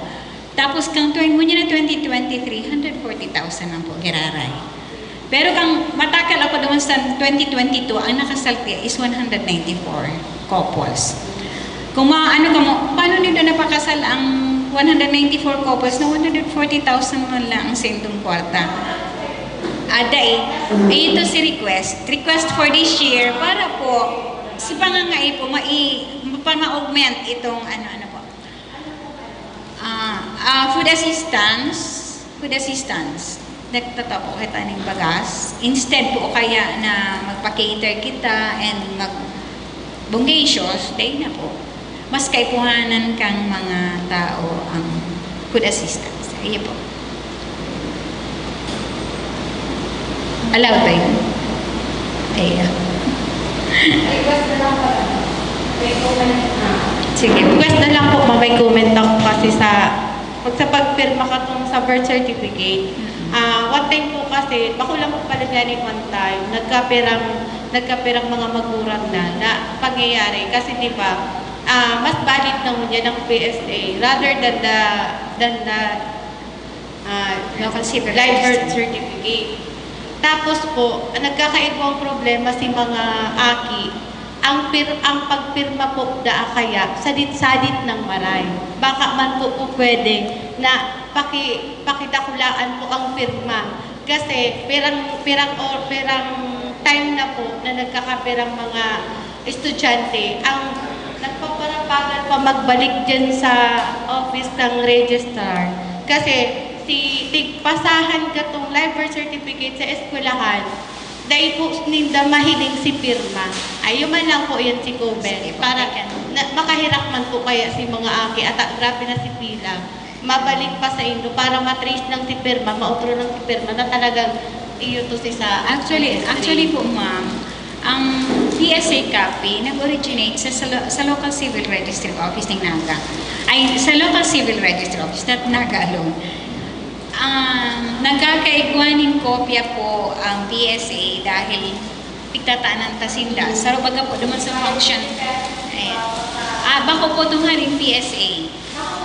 Tapos kang twen-, ngunyan na twenty twenty-three, hundred forty thousand lang po giraray. Pero kang matakal ako naman sa twenty twenty-two, ang nakasalti is one hundred ninety-four couples. Kung maano ka mo, paano nito napakasal ang one hundred ninety-four couples na one hundred forty thousand man lang ang sendong kwarta? Ada eh. Ito si request. Request for this year para po si pangangai po, mai, ma-augment itong ano-ano po. Ah, ah, food assistance, food assistance. Nagtatapo kita ning bagas. Instead po kaya na magpa-cater kita and mag-bonggacious, dahil na po. Mas kaipuhanan kang mga tao ang food assistance. Iyo po. Allow tayo. Ayan. Sige, request na lang po, ma'am, may comment ako kasi sa, pag sa pagpirma ka tong sa birth certificate, ah, one time po kasi, bako lang po pala niya ni one time, nagkapirang, nagkapirang mga magurang na, na pangyayari. Kasi di ba, ah, mas valid na ngunyan ang P S A rather than the, than the, ah, Local civil live birth registry. Certificate. Tapos po, nagkakaigwang problema si mga aki. Ang Pir-, ang pagpirma po daa kaya sadit-sadit ng maray. Baka man po, po pwede na paki-, pakidakulaan po ang pirma. Kasi pirang, pirang, or pirang time na po na nagkakapirang mga estudyante ang nagpaparapagal pa magbalik dyan sa office ng registrar. Kasi si tigpasahan katong live birth certificate sa eskwelahan, dai po ninda mahiling si pirma. Ayun man lang po yan si Kobe. Sige po. Para na, makahirak man po kaya si mga aki, ata grabe na si pila. Mabalik pa sa indo para matrace lang si pirma, maotro lang si pirma na talagang iyo to si sa Actually, actually po, ma'am, ang P S A copy nag-originate sa, sa, lo- sa local civil registry office ng Naga. Ay, sa local civil registry office, not Naga alone. Ang nagkakaigwa ning kopya po ang P S A dahil pigtatanan ta sinda. Sa baga po, duman sa function, eh, ah, bako po itong haring P S A.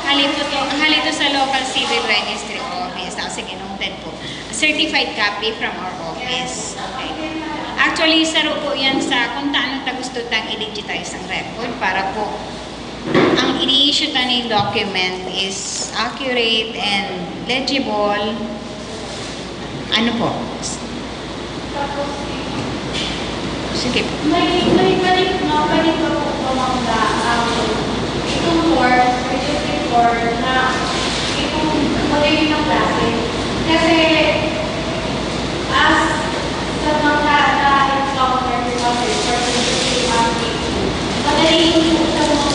Hali po to, hali to sa local civil registry office. Ah, sige, noted po. Certified copy from our office. Okay. Actually, saro po yan sa kung taano ta gusto tang i-digitize ang record para po ang ini-issue ta ning document is accurate and legible. Ano po? Sige po. May, may balik, mabalik pa po ba, ma'am, na ang itong form, which is the form na itong modern na klase? Kasi as sa mga na-encounter ko kasi, for example, madali yung sa mga,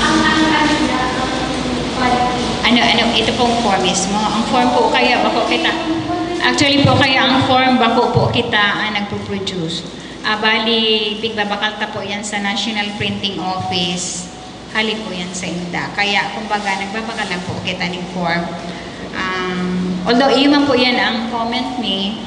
ang, ang, ano niya, ang quality. Ano, ano, ito pong form mismo. Ang form po kaya bako kita, actually po, kaya ang form bako po kita ang nagpo-produce. Ah, bali, pigbabakal ta po yan sa National Printing Office. Hali po yan sa inda. Kaya, kumbaga, nagbabakal lang po kita ning form. Um, although, iyo man po yan ang comment ni,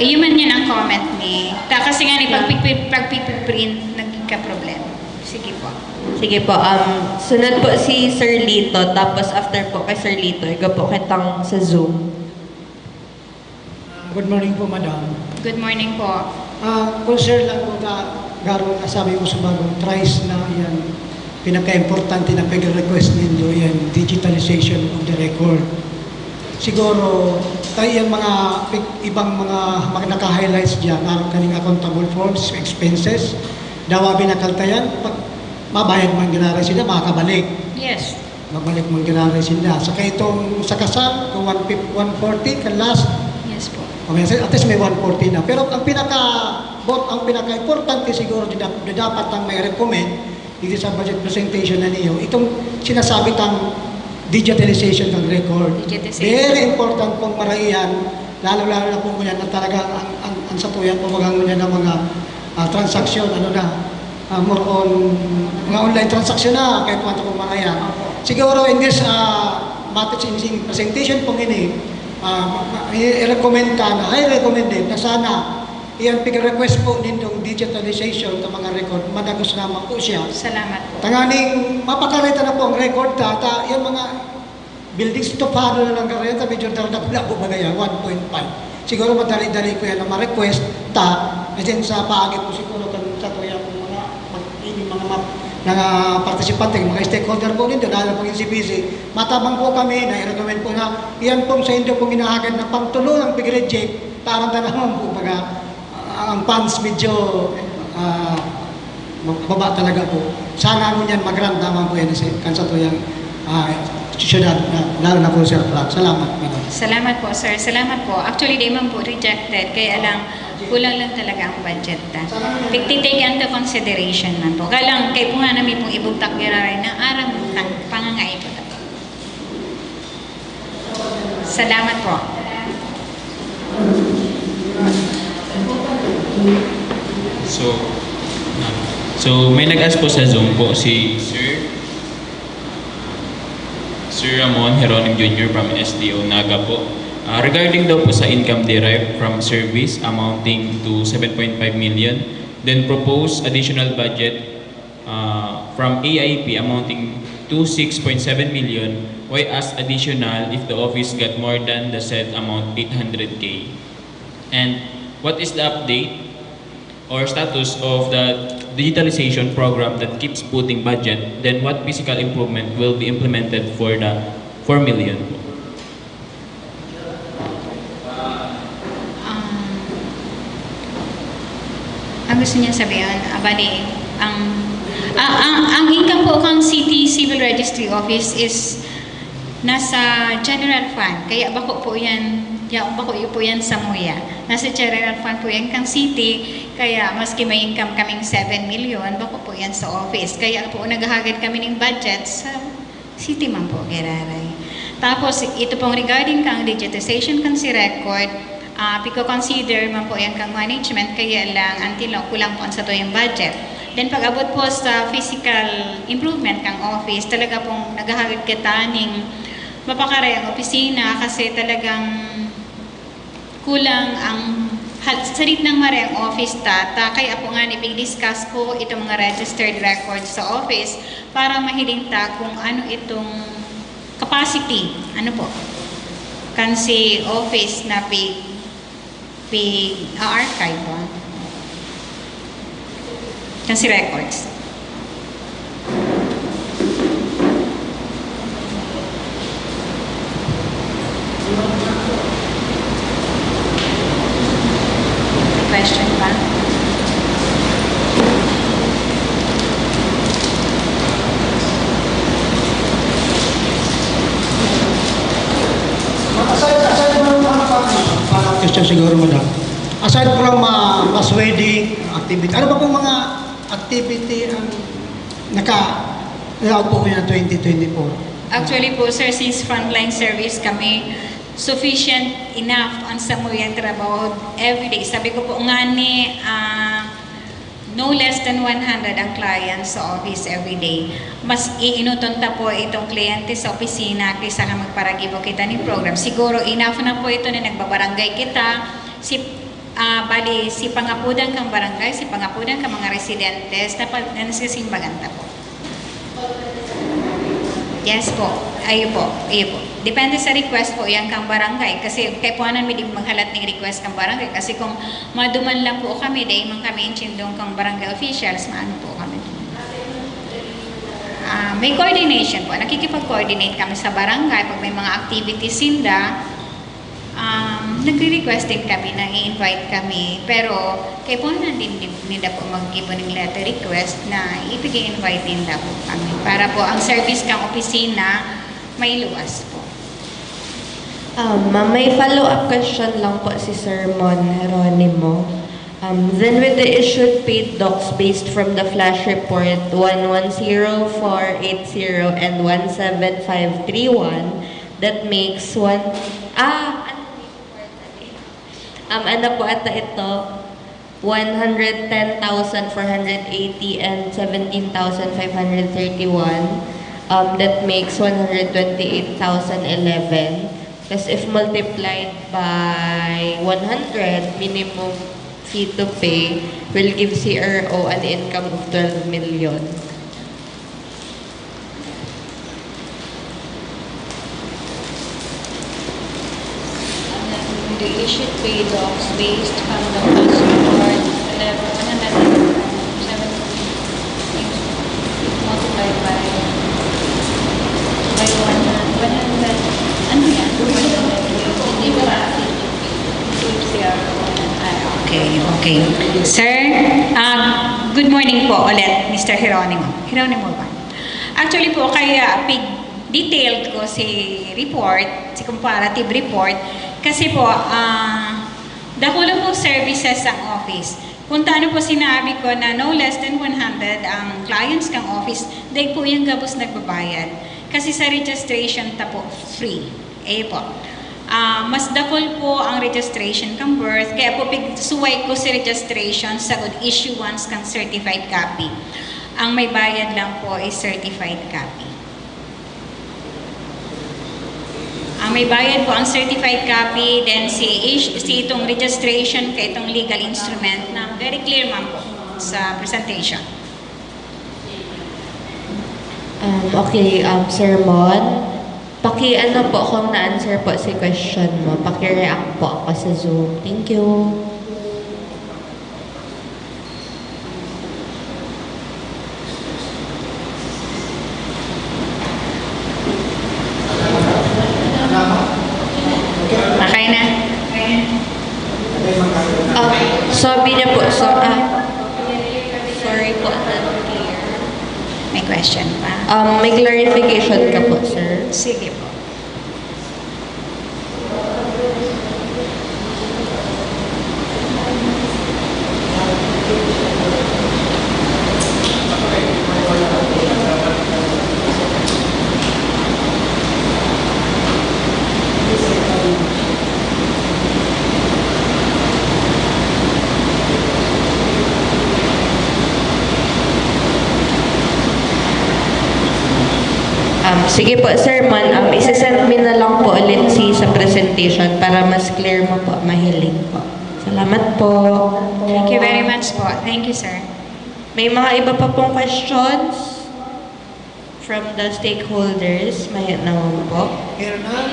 iyo man yan ang comment ni, ta, kasi nga ni, pag, pag, pag, pag print, nagkakaproblema. Sige po. Sige po, um, sunod po si Sir Lito, tapos after po kay Sir Lito, igo po kitang sa Zoom. Good morning po, Madam. Good morning po. Ah, concern lang po ta, garo na sabi ko sa bagong tries na yan, pinaka-importante na pag-request nindo yan, digitalization of the record. Siguro, tayo yung mga pig- ibang mga mag naka-highlights dyan, aram kaning accountable forms, expenses, dawa binakaltayan, pag mabayad man ginaray sila, makakabalik. Yes. Magbalik man ginaray sila. Saka itong sa kasal, kung one fifty, one forty, kan last, Yes po. o minsan, at least may one forty na. Pero ang pinaka, bot, ang pinaka-importante siguro, di dap- di dapat ang may recommend, dito sa budget presentation na niyo, itong sinasabi tang digitalization ng record. Digitization. Very important pong maraihan, lalo-lalo na po ngunyan na talaga ang, ang, ang satuyan po bagang ngunyan ng mga ah, transaksyon, ano na, ah, more on mga online transaction na, kahit kung ano pong maraihan. Siguro in this ah, matters in presentation pong ini, ah, ma- ma- i-recommend ta na, I recommended na sana iyan pig-request po nindong digitalization ng mga record, madagos naman po siya. Salamat po. Tanganing mapakareta na po ang record ta, ta yung mga buildings to paano na lang kareta, medyo daradak na po bagay, one point five. Siguro madali-dali ko yan na ma-request ta, and then sa paagi po siguro kan sa tuya po mga mag, ini mga map, mga participante, mga stakeholder po nito, lalo pag N C B C, matabang po kami na i-recommend po na iyan pong sa inyo pong inahagad na pangtulo ng pig-reject, parang na naman po baga, ang funds medyo ah, baba talaga po. Sana mo niyan mag-grant naman po yan sa kan sa tuyang ah, syudad, na, lalo na po Sir Frank. Salamat, Madam. Salamat po, sir. Salamat po. Actually, di man po rejected. Kaya lang, kulang lang talaga ang budget ta. Tig-take into consideration man po. Kaya lang, kay po nga namin pong ibugtak giraray na aram tang pangangaipo ta po. Salamat po. So, so may nag-ask po sa Zoom po si Sir Sir Ramon Jeronim Junior from S D O Naga po. Ah, regarding daw po sa income derived from service amounting to seven point five million, then proposed additional budget uh, from A I P amounting to six point seven million, why ask additional if the office got more than the said amount, eight hundred K? And what is the update or status of the digitalization program that keeps putting budget, then what physical improvement will be implemented for the four million po? Um, ang gusto niya sabihin, ah, bali, ang, ah, ang, ang income po kang City Civil Registry Office is nasa general fund. Kaya bako po yan, ya, bako po yan sa muya. Nasa general fund po yan kang city. Kaya maski may income kaming seven million, bako po yan sa office. Kaya po naghahagad kami ng budget sa city man po, giraray. Tapos, ito pong regarding kang digitization kang si record, ah, piko-consider man po yan kang management, kaya lang, until now, kulang po ang sa tuyong budget. Then, pag-abot po sa physical improvement kang office, talaga pong naghahagad kita ning mapakaray ang opisina kasi talagang kulang ang hal-, sarit ng mareng office ta, ta kaya po nga ni discuss po itong mga registered records sa office para mahiling ta kung ano itong capacity, ano po, kan si office na pig, pig, ah, archive ba? Kan si records. May question pa? Aside, aside from ano pa, parang question siguro, madam. Aside from uh, mass wedding, activity, ano pa pong mga activity ang naka-allow po ng twenty twenty-four? Actually po, sir, since frontline service kami, sufficient enough ang samuyang trabaho everyday. Sabi ko po nga ni, ah, no less than one hundred ang clients sa office everyday. Mas iinuton ta po itong kliyente sa opisina kaysa ka magparagibo kita ni program. Siguro enough na po ito na nagbabarangay kita. Si, ah, bali, si pangapudan kang barangay, si pangapudan kang mga residentes, dapat na nasisimbagan ta po. Yes po. Ayo po. Ayo po. Depende sa request po yan kang barangay. Kasi kaipuhanan mi di maghalat ning request kang barangay. Kasi kung maduman lang po kami, dahil man kami intindong kang barangay officials, maano po kami. Ah, may coordination po. Nakikipag-coordinate kami sa barangay pag may mga activities sinda. Um, nagre-request din kami na i-invite kami, pero kaipuhanan din din- ninda po maggibo ng letter request na ipig-invite ninda po kami para po ang service kang opisina may luwas po. Um, ma'am, may follow-up question lang po si Sir Mon Jeronimo. Um, then with the issued paid docs based from the flash report one one zero four eight zero and one seven five three one, that makes one, ah, ano report na eh? Um, ano po ata ito? One hundred ten thousand four hundred eighty and seventeen thousand five hundred thirty-one. Um, that makes one hundred twenty-eight thousand eleven. Tapos if multiplied by one hundred, minimum fee to pay will give C R O an income of twelve million. And then the issued pay docs based from the past report, eleven, one hundred seventy, multiplied by, by one hundred, one hundred, ano yan? One hundred, hindi ba? Includes the other one. Ah, okay, okay. Sir, ah, good morning po ulit, Mister Jeronimo. Jeronimo ba? Actually po, kaya pig detailed ko si report, si comparative report, kasi po, ah, dakula pong services ang office. Kung taano po sinabi ko na no less than one hundred ang clients kang office, dahil po yung gabos nagbabayad. Kasi sa registration ta po, free. Eh po. Ah, mas dakul po ang registration kang birth, kaya po pigsuway ko si registration sagud issuance kang certified copy. Ang may bayad lang po is certified copy. Ang may bayad po ang certified copy, then si, ish- si itong registration kay itong legal instrument na very clear man po sa presentation. Um, okay, um, Sir Mon, paki ano po kung na-answer po si question mo, paki-react po ako sa Zoom. Thank you. Question pa? Um, may clarification ka po, sir. Sige po. Um, sige po, sir, man, um, isi-send mi na lang po ulit si sa presentation para mas clear mo po, mahiling po. Salamat po. Thank you very much po. Thank you, sir. May mga iba pa pong questions from the stakeholders? Mayroon naman po. Meron na?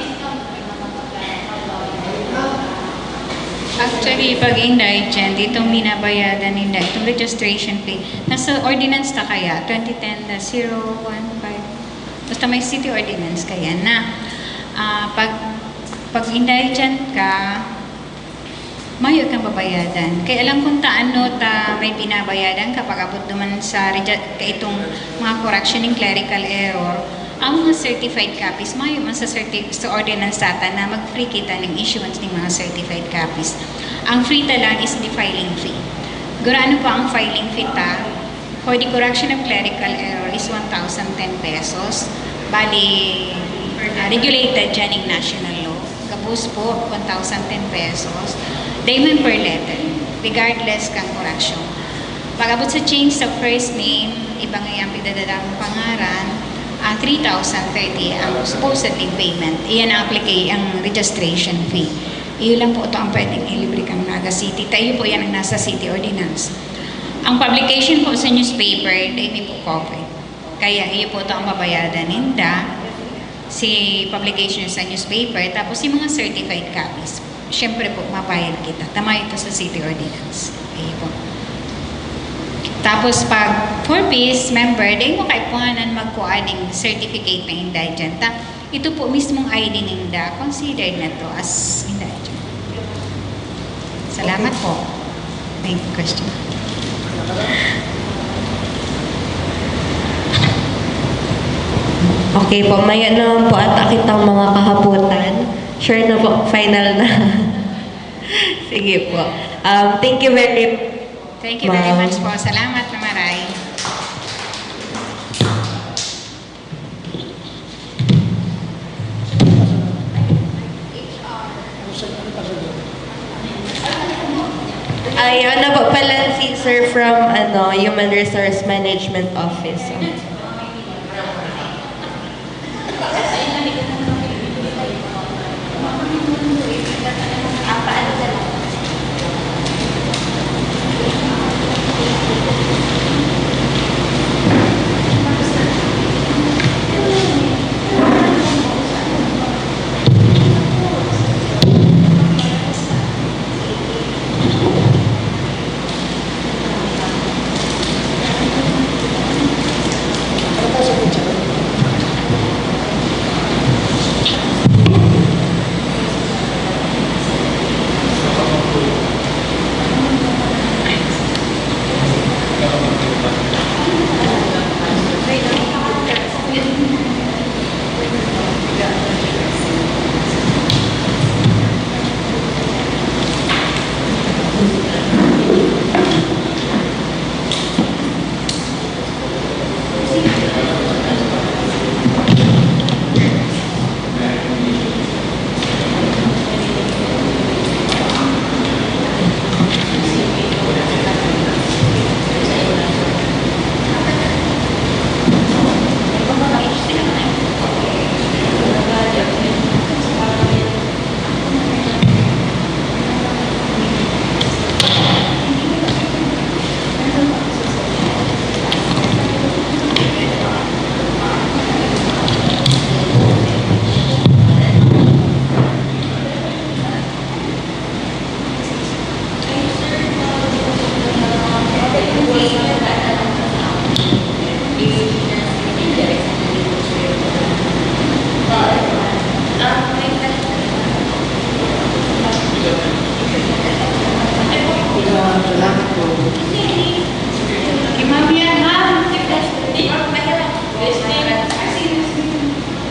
Actually, pag indigent, itong binabayadan ninda, itong registration fee, nasa ordinance ta kaya, twenty ten dash zero one five. Basta may city ordinance kaya na. Ah, pag, pag indigent ka, mayo kang babayadan. Kaya alam kung taano ta may binabayadan kapag abot duman sa reja-, kaitong mga correction ng clerical error, ang mga certified copies, mayo man sa, certi- sa ordinance ata na mag-free kita ng issuance ng mga certified copies. Ang free ta lang is the filing fee. Gurano pa ang filing fee ta? For the correction of clerical error is one thousand ten pesos. Bali, ah, regulated dyan ng national law. Gabos po, one thousand ten pesos. Dahil man per letter, regardless kang correction. Pag-abot sa change sa first name, iba nga yung pinadala mong pangaran, ah, three thousand thirty ang supposedly payment. Iyan ang applica-, ang registration fee. Iyo lang po ito ang pwedeng ilibre kang Naga City. Tayo po yan ang nasa city ordinance. Ang publication po sa newspaper, dahil may po covered. Kaya iyo po ito ang babayadan ninda, si publication sa newspaper, tapos yung mga certified copies. Siyempre po, mabayad kita. Tama ito sa city ordinance. Okay po. Tapos pag four Ps member, dahil mo kaipuhanan magkuha ng certificate na indigent. Ta, ito po mismong I D ninda, considered na to as indigent. Salamat po. May question? Okay po, may ano po ata kitang mga kahaputan. Sure na po, final na. Sige po. Um, thank you very Thank you very Ma'am. Much po. Salamat, Ma'am Aray. Ay, ano po pala si sir from ano, Human Resource Management Office.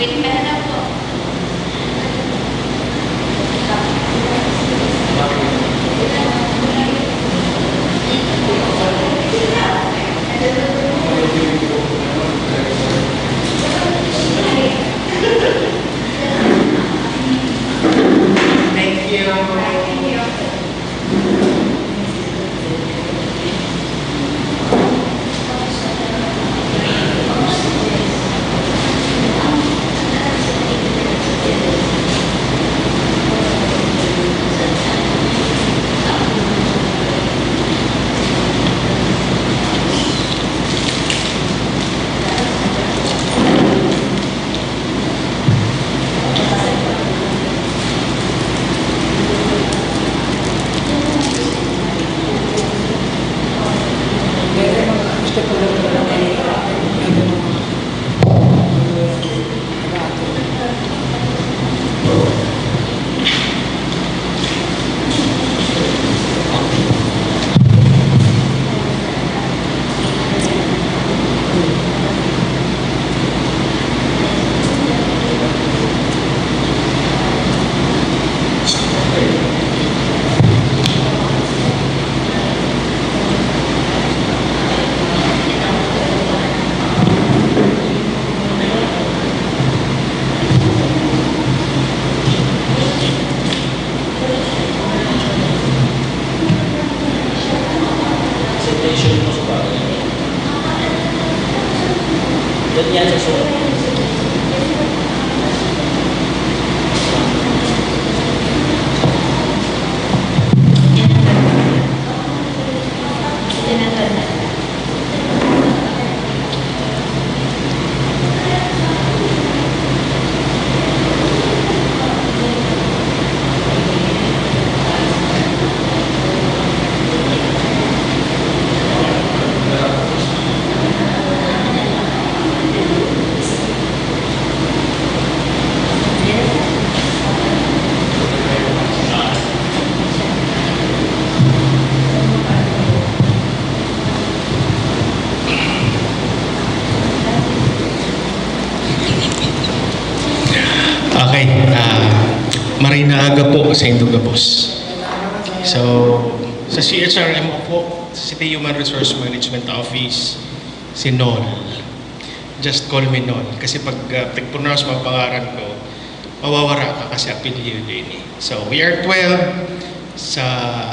Thank you. Presentation mo sa bagay. Ganyan sa suot. Okay, ah, maray na aga po sa indo gabos. So, sa C H R M O po, City Human Resource Management Office, si Nol. Just call me Nol. Kasi pag, ah, pag-pronounce mo ang pangaran ko, mawawara ka kasi apelyido yun eh. So, we are twelve sa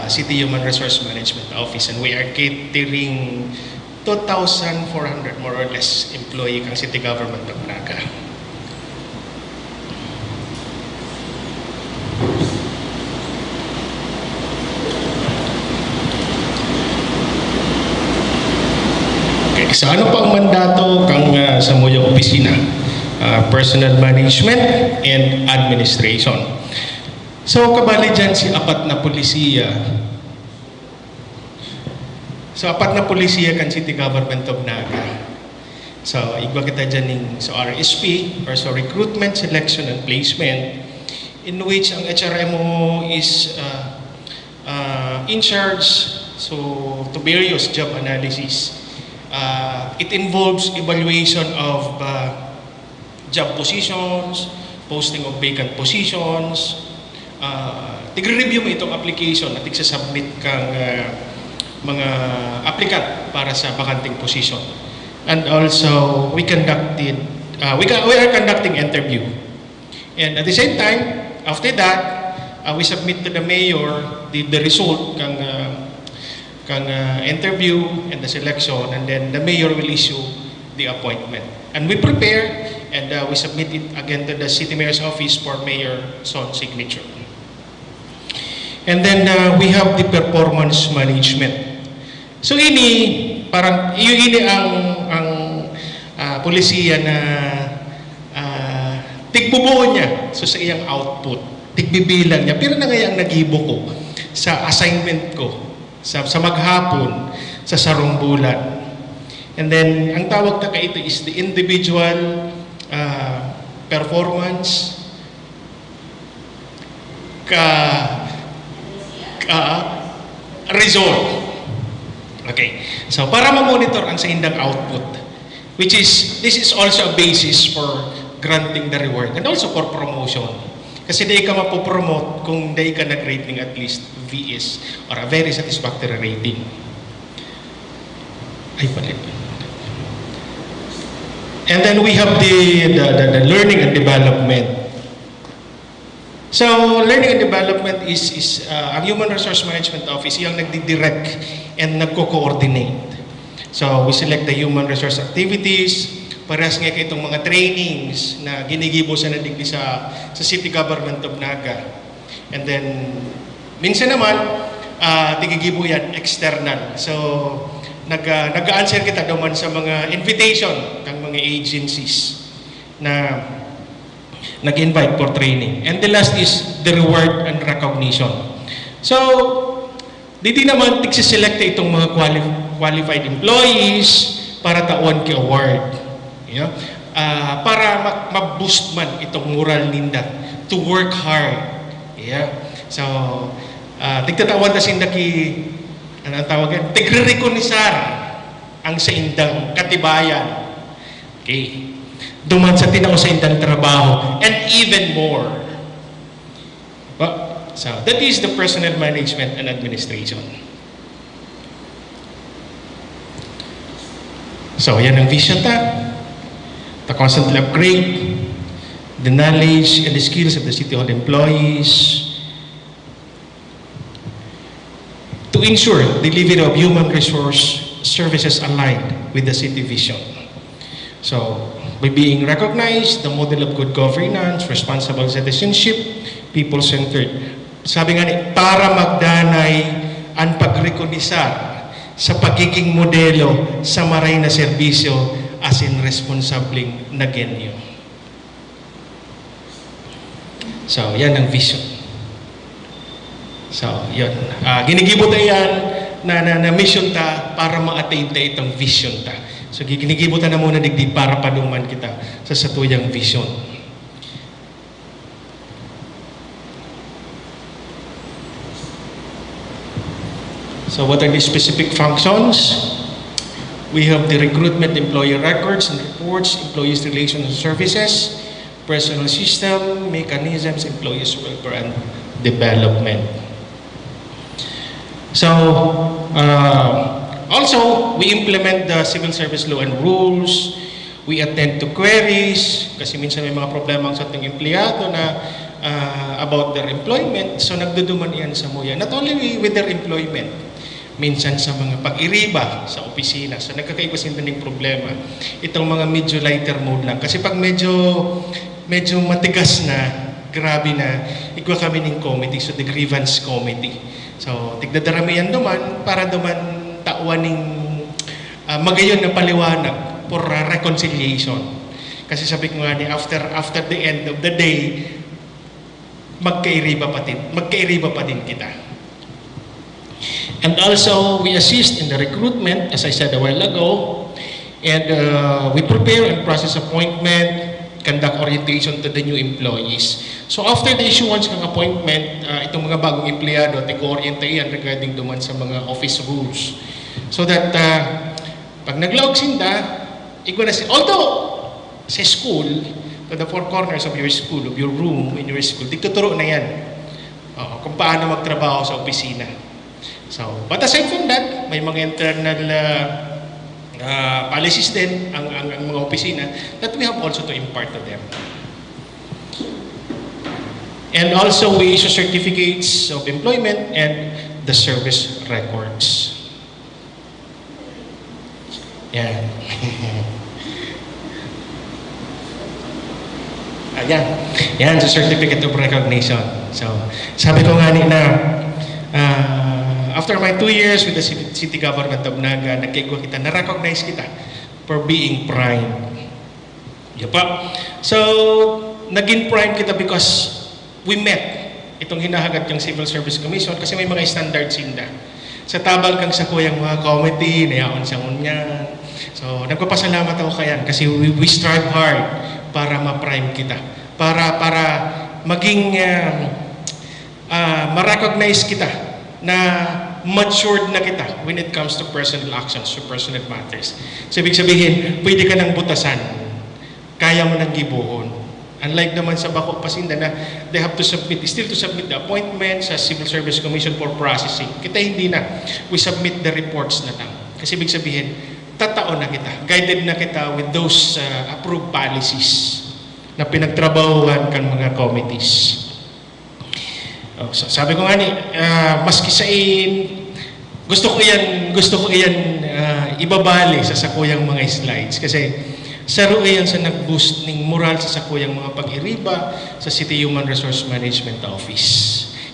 City Human Resource Management Office, and we are catering two thousand four hundred, more or less, employee kan City Government of Naga. Okay, so ano pa ang mandato kan, ah, samuyang opisina? Ah, personnel management and administration. So, kabali dyan si apat na polisiya. So, apat na polisiya kan City Government of Naga. So, igwa kita dyan ning, so, R S P, or so, recruitment, selection, and placement, in which ang H R M O is, uh, uh, in charge, so, to various job analysis. Uh, it involves evaluation of, uh, job positions, posting of vacant positions. Ah, tigre-review mo itong application at igsasubmit kang, ah, mga applicant para sa bakanting position. And also, we conducted, ah, we, ca- we are conducting interview. And at the same time, after that, ah, we submit to the mayor the, the result kang, ah, kang, ah, interview and the selection, and then the mayor will issue the appointment. And we prepare and, uh, we submit it again to the city mayor's office for Mayor Son's signature. And then, uh, we have the performance management. So ini, parang, y- ini ang, ang, ah, polisiya na, ah, tigbubuo niya. So sa iyang output, tigbibilang niya. Pero na ngayang nagibo ko sa assignment ko sa, sa maghapon, sa sarong bulan. And then, ang tawag ta kaito is the individual, ah, performance ka, ka result. Okay. So, para ma-monitor ang saindang output, which is, this is also a basis for granting the reward and also for promotion. Kasi dai ka mapopromote kung dai ka nag-rating at least V S or a very satisfactory rating. Ay, pala. And then we have the, the, the, the learning and development. So, learning and development is, is uh, ang Human Resource Management Office, yung nagdidirect and nagko-coordinate. So, we select the human resource activities, parehas nga itong mga trainings na ginigibo sa nadigdi sa, sa City Government of Naga. And then, minsan naman, uh, tigigibo yan, external. So, nag, uh, nag-answer kita duman sa mga invitation ng mga agencies na nag-invite for training. And the last is the reward and recognition. So, didi naman, tigsiselect itong mga quali- qualified employees para tawan ki award. Yeah? Ah, para ma- ma-boost man itong moral ninda to work hard. Yeah? So, uh, tigtatawan ta sinda ki, ano ang tawag yan? Tigre-rekonisar ang saindang katibayan. Okay. Duman sa tinao saindang trabaho and even more. Ba? So, that is the personnel management and administration. So, yan ang vision ta. To constantly upgrade the knowledge and the skills of the City Hall employees to ensure delivery of human resource services aligned with the city vision. So, by being recognized, the model of good governance, responsible citizenship, people-centered. Sabi nga ni, para magdanay ang pagrekonisar sa pagiging modelo sa maray na serbisyo asin responsableng nagenyo. So, yan ang vision. So, yun. Ah, ginigibo ta yan na, na, na mission ta para ma-attain ta itong vision ta. So, gi- ginigibo ta na muna digdi para paduman kita sa satuyang vision. So, what are the specific functions? We have the recruitment, employee records and reports, employees relations and services, personal system, mechanisms, employees welfare and development. So, uh, also, we implement the civil service law and rules. We attend to queries, kasi minsan may mga problema ang satong empleyado na, ah, about their employment. So, nagduduman iyan samuya. Not only with their employment, minsan sa mga pag-iriba sa opisina. So, nagkakaiba sinda ning problema. Itong mga medyo lighter mode lang. Kasi pag medyo, medyo matigas na, grabe na, igwa kami ning committee. So, the grievance committee. So, tigdadaramihan duman para duman tawan ning, ah, magayon na paliwanag for, ah, reconciliation. Kasi sabi ko nga ni, after, after the end of the day, magkairiba pa din, magkairiba pa din kita. And also, we assist in the recruitment, as I said a while ago, and, uh, we prepare and process appointment, conduct orientation to the new employees. So, after the issuance ng appointment, uh, itong mga bagong empleyado, tig-orienta iyan regarding duman sa mga office rules. So that, uh, pag naglaog sinda, igwa na si-, although, sa school, to the four corners of your school, of your room, in your school, tigtuturo na yan. Oo, kung paano magtrabaho sa opisina. So, but aside from that, may mga internal, ah, ah, policies din ang, ang, ang mga opisina that we have also to impart to them. And also, we issue certificates of employment and the service records. Yan. Ayan. Yan, sa certificate of recognition. So, sabi ko nga ni na, ah, after my two years with the city, city government of Naga, nagkaigwa kita, na-recognize kita for being prime. Yun pa. So, naging prime kita because we met itong hinahagad yung Civil Service Commission kasi may mga standards sinda. Sa tabang kang sakuyang mga committee, nayaon sa ngunyan. So, nagpapasalamat ako kayan kasi we, we strive hard para ma-prime kita. Para, para maging, ah, ah, ma-recognize kita na matured na kita when it comes to personal actions, to personal matters. So, ibig sabihin, pwede ka nang butasan. kaya mo nang gibohon. Unlike naman sa bako pa sinda na they have to submit, still to submit the appointment sa Civil Service Commission for processing. Kita hindi na. We submit the reports na lang. Kasi ibig sabihin, tatao na kita. Guided na kita with those uh, approved policies na pinagtrabahuhan kan mga committees. Oh, sa- sabi ko nga ni, ah, maski sa in, gusto ko yan, gusto ko yan ah, ibabali sa sakuyang mga slides kasi saro yan sa nag-boost ning moral sa sakuyang mga pag-iriba sa City Human Resource Management Office.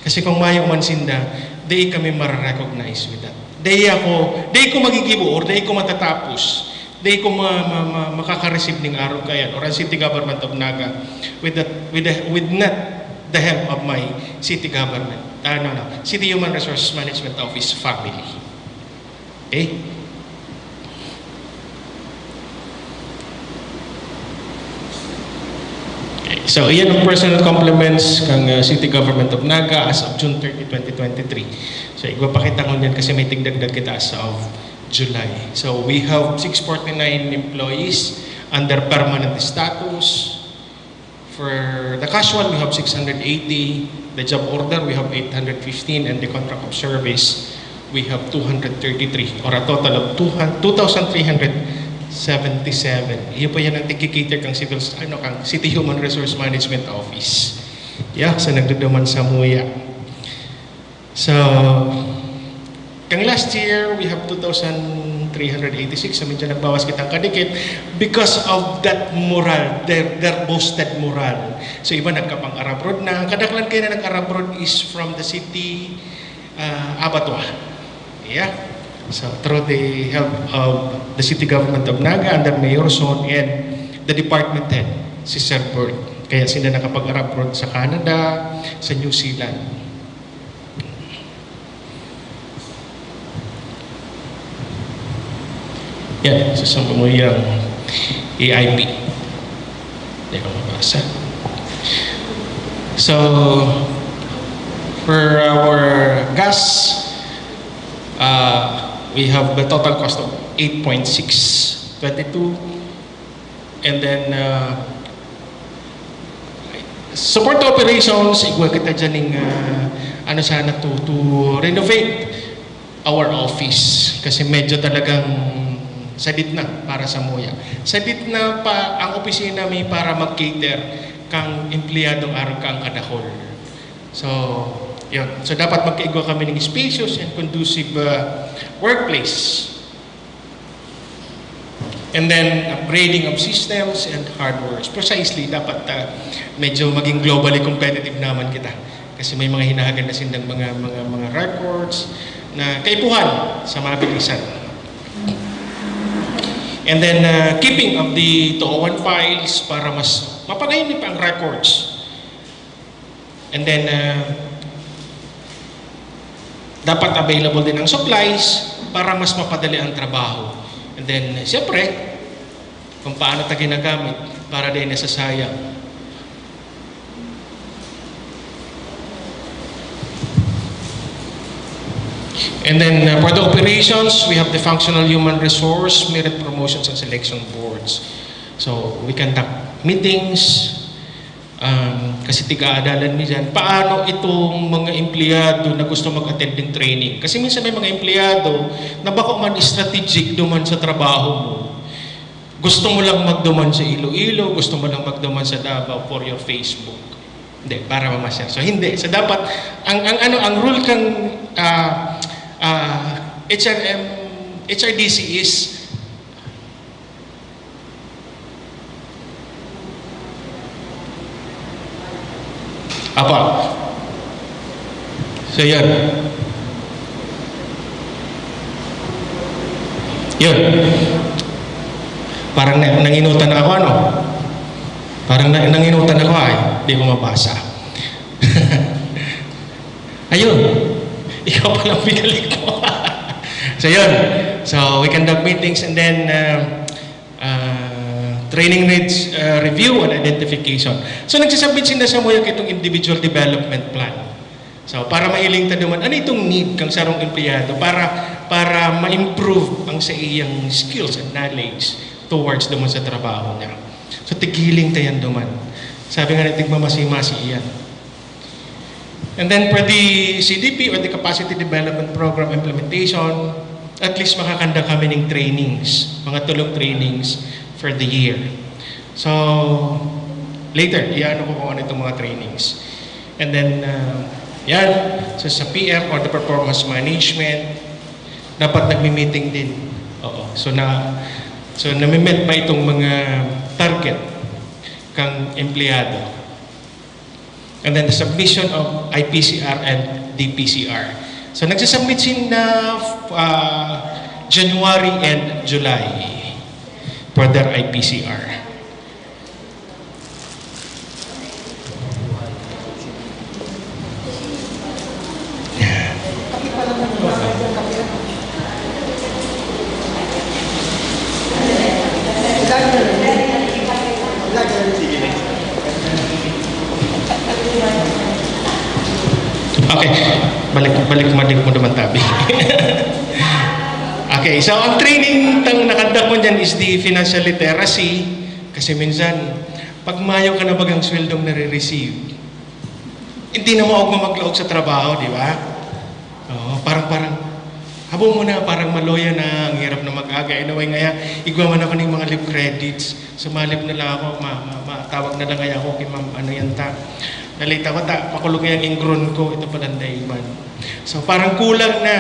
Kasi kung mayo man sinda, di kami mararecognize with that. Di ako, di ko magigibo or di ko matatapos. Di ko ma, ma, ma, makaka-receive ning arog kayan or ang City Government of Naga with that, with the, with not the help of my city government, ano na, City Human Resource Management Office family. Okay? Okay, so, iyan ang personal compliments kang uh, City Government of Naga as of June thirty, twenty twenty-three. So, igwa pa kita ngunyan kasi may tigdagdag kita as of July. So, we have six forty-nine employees under permanent status. For the casual, we have six hundred eighty. The job order, we have eight hundred fifteen. And the contract of service, we have two hundred thirty-three. Or a total of two thousand three hundred seventy-seven. Iyo pa yan ang tigkikater kang civil, ano, kang City Human Resource Management Office. Yeah, sa nagduduman sa muya. So, kang last year, we have two thousand three hundred eighty-six. So, medyo nagbawas kitang kadikit because of that moral, their, their boosted moral. So, iba nagkapang-Arab Road na. Ang kadaklan kayo na nag-Arab Road is from the city uh, abattoir. Yeah. So, through the help of the city government of Naga under Mayor Son and the department head, si Sir Bert. Kaya sila nakapag-Arab Road sa Canada, sa New Zealand. Yan, sa samuyang A I P. Hindi ko mabasa. So, for our gas, uh, we have the total cost of eight point six twenty-two. And then, uh, support operations, igwa kita dyan ng, uh, ano sana to, to renovate our office. Kasi medyo talagang sadit na para sa muya. Sadit na pa ang opisina may para mag-cater kang empleyadong arog kang kadahol. So, yun. So, dapat magkaigwa kami ng spacious and conducive uh, workplace. And then, upgrading of systems and hardwares. Precisely, dapat uh, medyo maging globally competitive naman kita. Kasi may mga hinahagad na sindang mga, mga, mga records na kaipuhan sa mabilisan. And then, uh, keeping of the two oh one files para mas mapagayon pa ang records. And then, uh, dapat available din ang supplies para mas mapadali ang trabaho. And then, siyempre, kung paano ta ginagamit para di nasasayang. And then, uh, for the operations, we have the functional human resource, merit promotions, and selection boards. So, we conduct meetings, um, kasi tiga-adalan mi dyan. Paano itong mga empleyado na gusto mag-attend ng training? Kasi minsan may mga empleyado na bako man strategic duman sa trabaho mo. Gusto mo lang magduman sa Iloilo, gusto mo lang magduman sa Davao for your Facebook. Hindi, para mamasyal. So, hindi. So, dapat, ang, ang, ano, ang rule kang uh, uh, H R M, H R D C is Apa. So, yan. Yun. Parang na, nanginutan na ako, ano? Parang na, nanginutan ako, ay. Hindi ko mabasa. Ayun. Ikaw palang binalik mo. So, yun. So, we conduct meetings and then uh, uh, training needs uh, review and identification. So, nagsasubmit sinda sa muya kitong individual development plan. So, para mailing ta duman, ano itong need kang sarong empleyado para para ma-improve ang sa iyang skills and knowledge towards duman sa trabaho niya. So, tighiling ta yan duman. Sabi nga na, tigmamasi-masi iyan. And then for the C D P or the Capacity Development Program implementation, at least makakandak kami ng trainings, mga tulong trainings for the year. So, later, iano ko kung ano itong mga trainings. And then, uh, yan, so sa P M or the performance management, dapat nagmi-meeting din. Oo. So na so nami-meet ba itong mga target kang empleyado? And then the submission of I P C R and D P C R. So nagsasubmit sinda uh, January and July for their I P C R. Okay, balik balik malik mo naman tabi. Okay, so ang training tang nakandak mo dyan is the financial literacy. Kasi minsan, pag mayo ka na bagang sweldong nare-receive, hindi na maugma maglaog sa trabaho, di ba? Oo, parang, parang, habo mo na, parang maluya na, ang hirap na mag-aga. Anyway, ngaya, igwa man ako ng mga leave credits. Sumalip na lang ako, ma, ma, ma, tawag na lang kaya ako kay ma'am, ano yan ta. Nalita ko, ta, pakulong yan ingron ko, ito pala ang daiman. So, parang kulang na.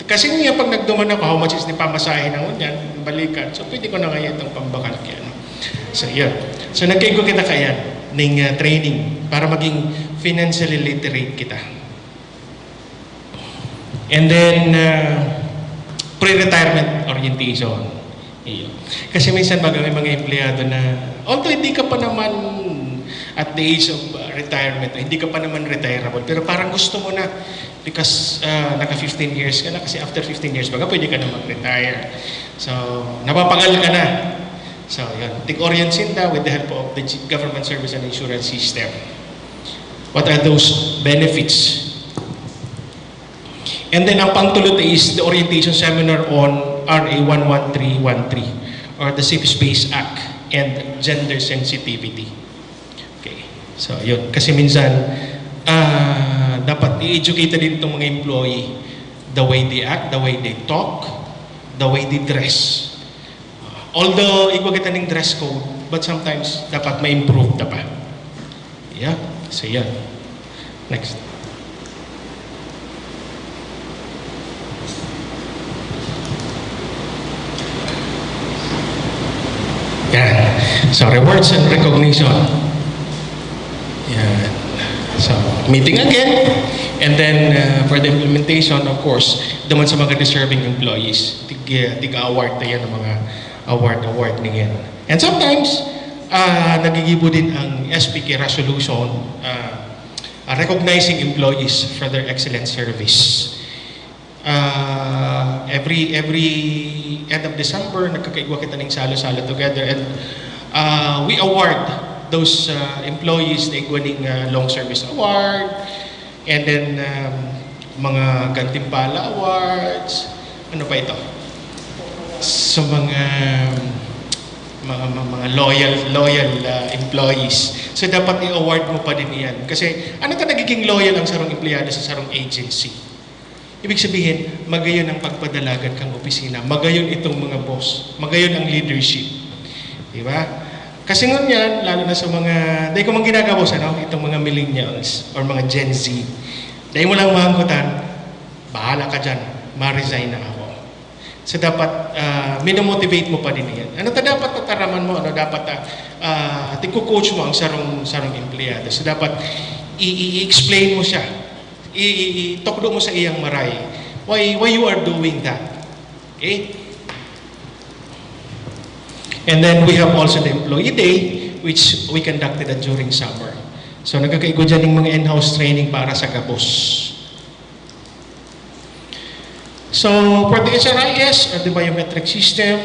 Kasi niya, pag nagduman ako, how much is the pamasahe na ngunyan, balikan. So, pwede ko na ngayon itong pambakal kaya. No? So, yun. So, nagkaigo kita kaya ning uh, training para maging financially literate kita. And then, uh, pre-retirement orientation. Iyo. Kasi minsan baga may mga empleyado na, although hindi ka pa naman at the age of uh, retirement, hindi ka pa naman retireable, pero parang gusto mo na because uh, naka fifteen years ka na, kasi after fifteen years, baga pwede ka na mag-retire. So, napapangal ka na. So, yun. Tig-orient sinda with the help of the G- Government Service and Insurance System. What are those benefits? And then ang pangtulot is the orientation seminar on R A one one three one three or the Safe Space Act and gender sensitivity. Okay. So, yun. Kasi minsan, ah, dapat i-educate din itong mga employee, the way they act, the way they talk, the way they dress. Although igwa kita ning dress code, but sometimes dapat ma-improve ta pa. Yeah? So yan. Next. Yan. So, rewards and recognition. Yan. So, meeting again. And then, uh, for the implementation, of course, duman sa mga deserving employees, tig, uh, tig-award tayo ng mga award, award na yan. And sometimes, uh, nagigibo din ang S P K resolution, uh, uh, recognizing employees for their excellent service. Uh, every every end of December, nagkakaigwa kita ng salo-salo together, and uh, we award those uh, employees na igwa ning uh, long service award, and then um, mga gantimpala awards, ano pa ito? So mga mga, mga, mga loyal loyal uh, employees. So dapat i-award mo pa din iyan. Kasi ano ta nagiging loyal ang sarong empleyado sa sarong agency? Ibig sabihin, magayon ang pagpadalagan kang opisina. Magayon itong mga boss. Magayon ang leadership. Di ba? Kasi ngunyan, lalo na sa mga, dahil ko mang ginagabos, ano, itong mga millennials or mga Gen Z, dahil mo lang mahangkutan, bahala ka dyan, ma-resign na ako. So dapat uh, minomotivate mo pa din yan. Ano ta dapat tataraman mo? Ano dapat uh, uh, tigko-coach mo ang sarong sarong empleyado? So dapat i-explain mo siya. I-, i-, itukdo mo sa iyang maray why why you are doing that. Okay? And then we have also the employee day, which we conducted that during summer. So nagkakaigo dyan ng mga in-house training para sa gabos. So, for the H R I S, uh, the biometric system,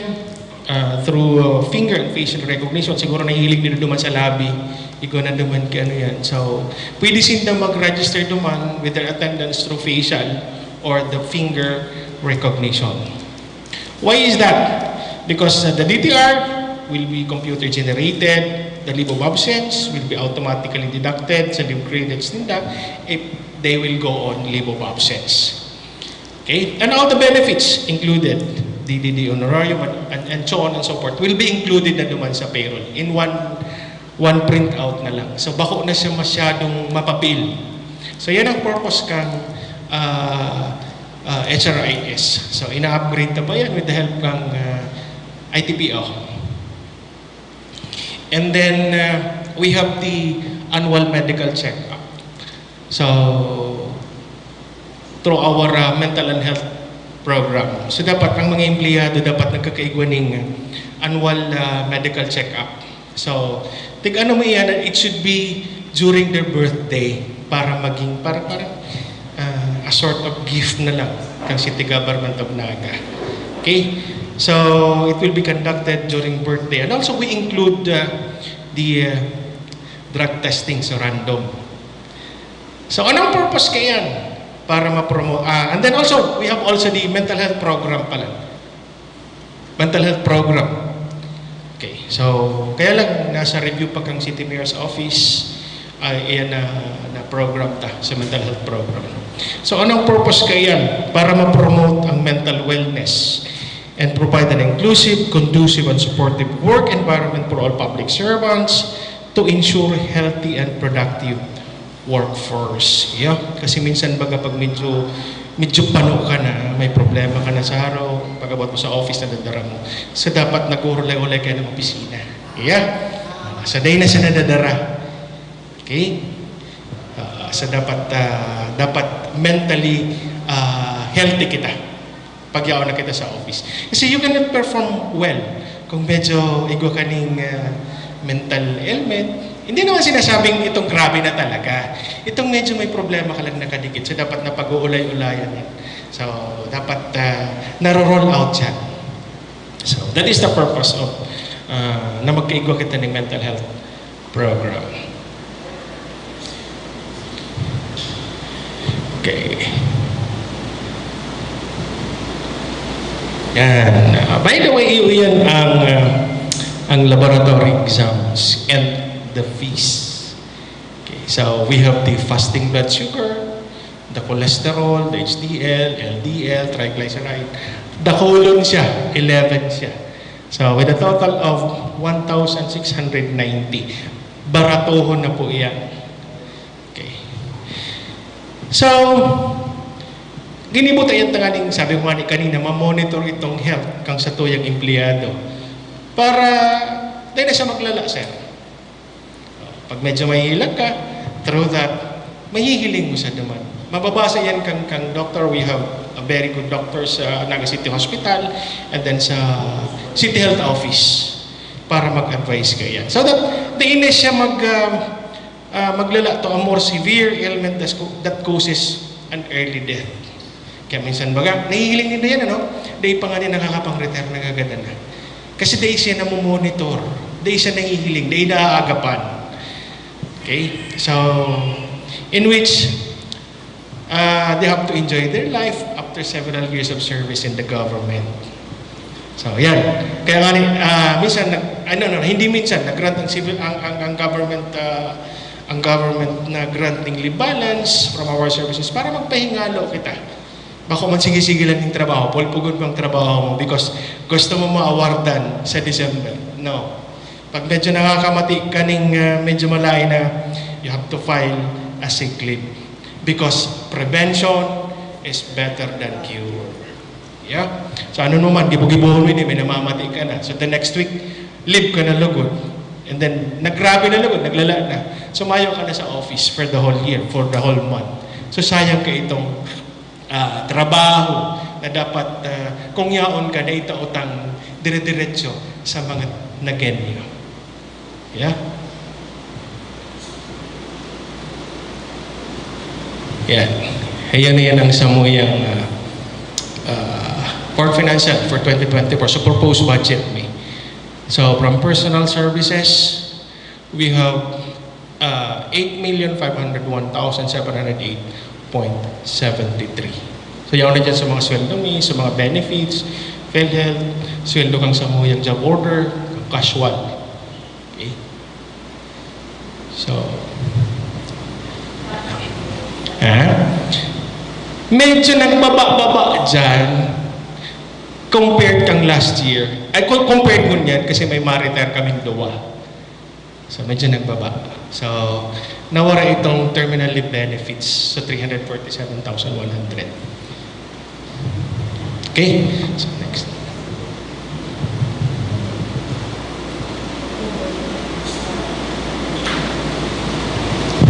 uh, through uh, finger and facial recognition, siguro nahihilig nila duman sa lobby, ikaw na duman kay ano yan. So, pwede sinda mag-register duman with their attendance through facial or the finger recognition. Why is that? Because uh, the D T R will be computer generated, the leave of absence will be automatically deducted sa leave credits ninda if they will go on leave of absence. Okay? And all the benefits included, D D D honorarium and, and, and so on and so forth, will be included na duman sa payroll in one one printout na lang. So, bako na siya masyadong mapapil. So, yan ang purpose kang ah, ah, H R I S. So, ina-upgrade ta pa yan with the help kang ah, I T P O. And then, ah, we have the annual medical check-up. So, through our ah, mental and health program. So, dapat ang mga empleyado dapat nagkakaigwa ning annual ah, medical check-up. So, tig-ano mo iyan, it should be during their birthday para maging, para, para ah, a sort of gift na lang kang City Government of Naga. Okay? So, it will be conducted during birthday. And also, we include ah, the ah, drug testing, so random. So, anong purpose kaiyan? Para ma-promote. Ah, and then also, we have also the mental health program pala. Mental health program. Okay. So, kaya lang, nasa review pa kang City Mayor's Office, ah, iyan na, na program ta sa mental health program. So, anong purpose kaiyan? Para ma-promote ang mental wellness and provide an inclusive, conducive, and supportive work environment for all public servants to ensure healthy and productive workforce. Yeah? Kasi minsan baga pag medyo, medyo pano ka na, may problema ka na sa araw, pag-abot mo sa office, nadadara mo. So, dapat nag-uulay-ulay kayo ng opisina. Yeah? Ah, sa day na siya nadadara. Okay? Ah, sa dapat, ah, dapat mentally ah, healthy kita pag yaon na kita sa office. Kasi you cannot perform well kung medyo igwa ka ning ah, mental ailment. Hindi naman sinasabing itong grabe na talaga. Itong medyo may problema ka lang nakadikit. So, dapat na pag-uulay-ulayan yan. So, dapat ah, naro-roll out siya. So, that is the purpose of ah, na magkaigwa kita ning mental health program. Okay. Yan. Ah, by the way, iyo yan ang, ah, ang laboratory exams and the fees. Okay. So, we have the fasting blood sugar, the cholesterol, the H D L, L D L, triglyceride. Dakulon siya, eleven siya. So, with a total of one thousand six hundred ninety, baratohon na po iyan. Okay. So, ginibo ta yan tanganing, sabi ko nga ni kanina, ma-monitor itong health kang satuyang empleyado. Para, dahil na siya maglala, sir. Pag medyo mahihilag ka, through that, mahihiling mo sa duman. Mababasa yan kang, kang doctor. We have a very good doctor sa Naga City Hospital and then sa City Health Office para mag-advise ka yan. So that, diin na siya mag, ah, ah, maglala to a more severe ailment that, co- that causes an early death. Kaya minsan baga, nahihiling ninda yan, ano? Dai pa nga din nakakapang-retire, nagagadan na. Kasi dai siya namomonitor, dai siya nahihiling, dai naaagapan. Okay? So, in which, uh, they have to enjoy their life after several years of service in the government. So, yan. Kaya nga ni, ah, minsan, nag, ano, no, hindi minsan, nag-grant ang civil, ang, ang, ang government, ah, ang government na granting leave balance from our services para magpahingalo kita. Bako man sige-sige lang yung trabaho, pulpugon mo ang trabaho mo because gusto mo ma-awardan sa December. No. Pag medyo nakakamati ka ning, ah, medyo malain na, you have to file a sick leave because prevention is better than cure. Yeah? So ano naman, gibo-gibohon mo, hindi, may namamati ka na. So the next week, leave ka na lugod. And then, naggrabe na lugod, naglala na. So mayo ka na sa office for the whole year, for the whole month. So sayang ka itong ah, trabaho na dapat ah, kung yaon ka, naitaotang dire-diretso sa mga nagenyo. Yeah? Yan. Ayan na yan ang samuyang ah, ah, for financial for twenty twenty-four. So proposed budget may. So from personal services, we have ah, eight million five hundred one thousand seven hundred eight point seven three. So yaon na dyan sa mga sweldo mi, sa mga benefits, PhilHealth, sweldo kang samuyang job order, casual. Okay? So, ah, medyo nagbaba-baba dyan compared kang last year. Ay, co- compared ngunyan kasi may ma-retire kaming duwa. So, medyo nagbaba. So, nawara itong terminal leave benefits sa three hundred forty-seven thousand one hundred. Okay? So, next.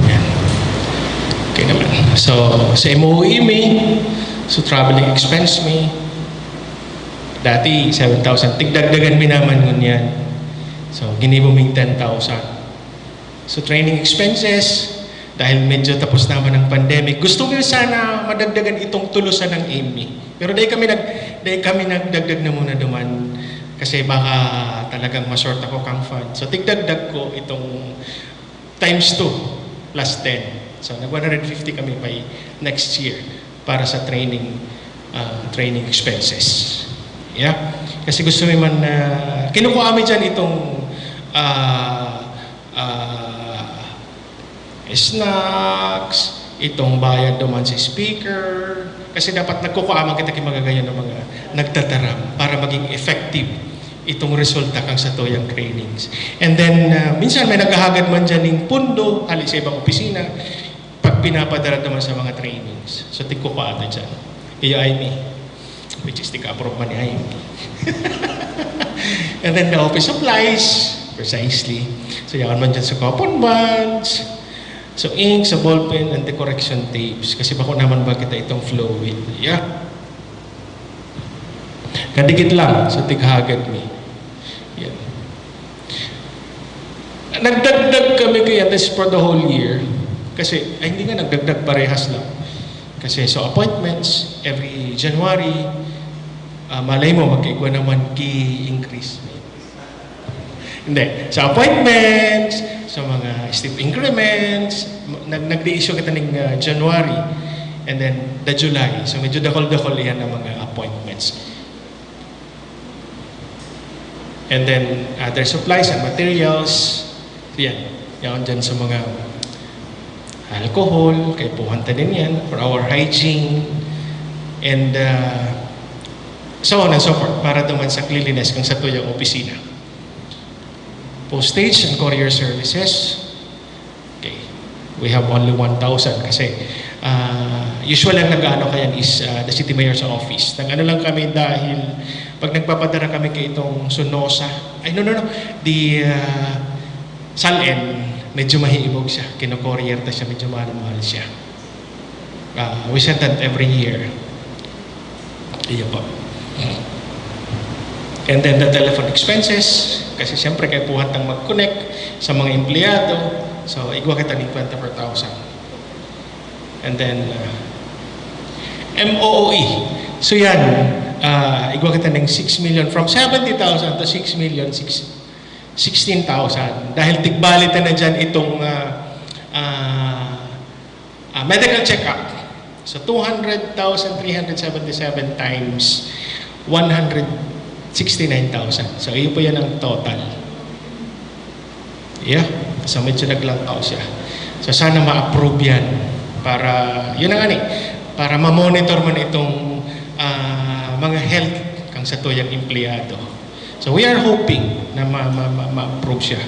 Yan. Okay naman. So, sa M O E mi, so traveling expense mi, dati seven thousand, tigdagdagan mi naman ngunyan. So, ginibo ming ten thousand. So, training expenses, dahil medyo tapos naman ang pandemic, gusto ko sana madagdagan itong tulusan ng aim mi. Pero dahil kami, nag, dahil kami nagdagdag na muna duman kasi baka talagang ma-short ako kang fund. So, tigdagdag ko itong times two plus ten. So, nag one hundred fifty kami by next year para sa training ah, training expenses. Yeah? Kasi gusto mi man na kinukuha mi dyan itong ah, ah, snacks, itong bayad duman sa speaker. Kasi dapat nagkukuha man kita ki magagayon ng mga nagtataram para maging effective itong resulta kang satuyang trainings. And then, ah, minsan may naghahagad man dyan ng pundo, hali sa ibang opisina, pag pinapadara naman sa mga trainings. So, tigkukuha ata dyan. Iyo ay mi. Which is, tika-approve man ni I M P. And then the office supplies, precisely. So, yaon man dyan sa coupon bonds, so ink, sa ballpen, and the correction tapes. Kasi bako naman ba kita itong fluid. Yeah. Kadikit lang sa tighagad mi. Yan. Nagdagdag kami kaya this for the whole year. Kasi, ay, hindi nga, nagdagdag, parehas lang. Kasi, so, appointments, every January, ah, malay mo, magkaigwa naman ki-increase. Hindi. Sa appointments, sa mga step increments, nag nagdi-issue kita ning, ah, January, and then the July. So, medyo dakol-dakol iyan ang mga appointments. And then, other supplies and materials. Yan. Yan dyan sa mga alcohol, kaipuhan ta din yan for our hygiene. And, ah, so on and so forth, para duman sa cleanliness kang satuyang opisina. Postage and courier services. Okay. We have only one thousand kasi, ah, usual ang nag-aano kayan is, ah, the city mayor's office. Nag-ano lang kami dahil pag nagpapadara kami kay itong Sunosa, ay, no, no, no, the, ah, Sal-en, medyo mahimog siya. Kino-courier ta siya, medyo mahal-mahal siya. Ah, we send that every year. Iyo po. And then the telephone expenses, kasi siyempre kaipuhan tang mag-connect sa mga empleyado. So, igwa kita ning twenty per thousand. And then, uh, M O O E. So yan, uh, igwa kita ning six million, from seventy thousand to six million, six, sixteen thousand. Dahil tigbali ta na dyan itong, uh, uh, ah, medical check-up. So, two hundred thousand three hundred seventy-seven times one hundred sixty-nine thousand. So, iyo po yan ang total. Yeah. So, medyo naglangkaw siya. So, sana ma-approve yan para, yun ang ani, para ma-monitor man itong, ah, mga health kang satuyang empleyado. So, we are hoping na ma-, ma-, ma-, ma-approve siya.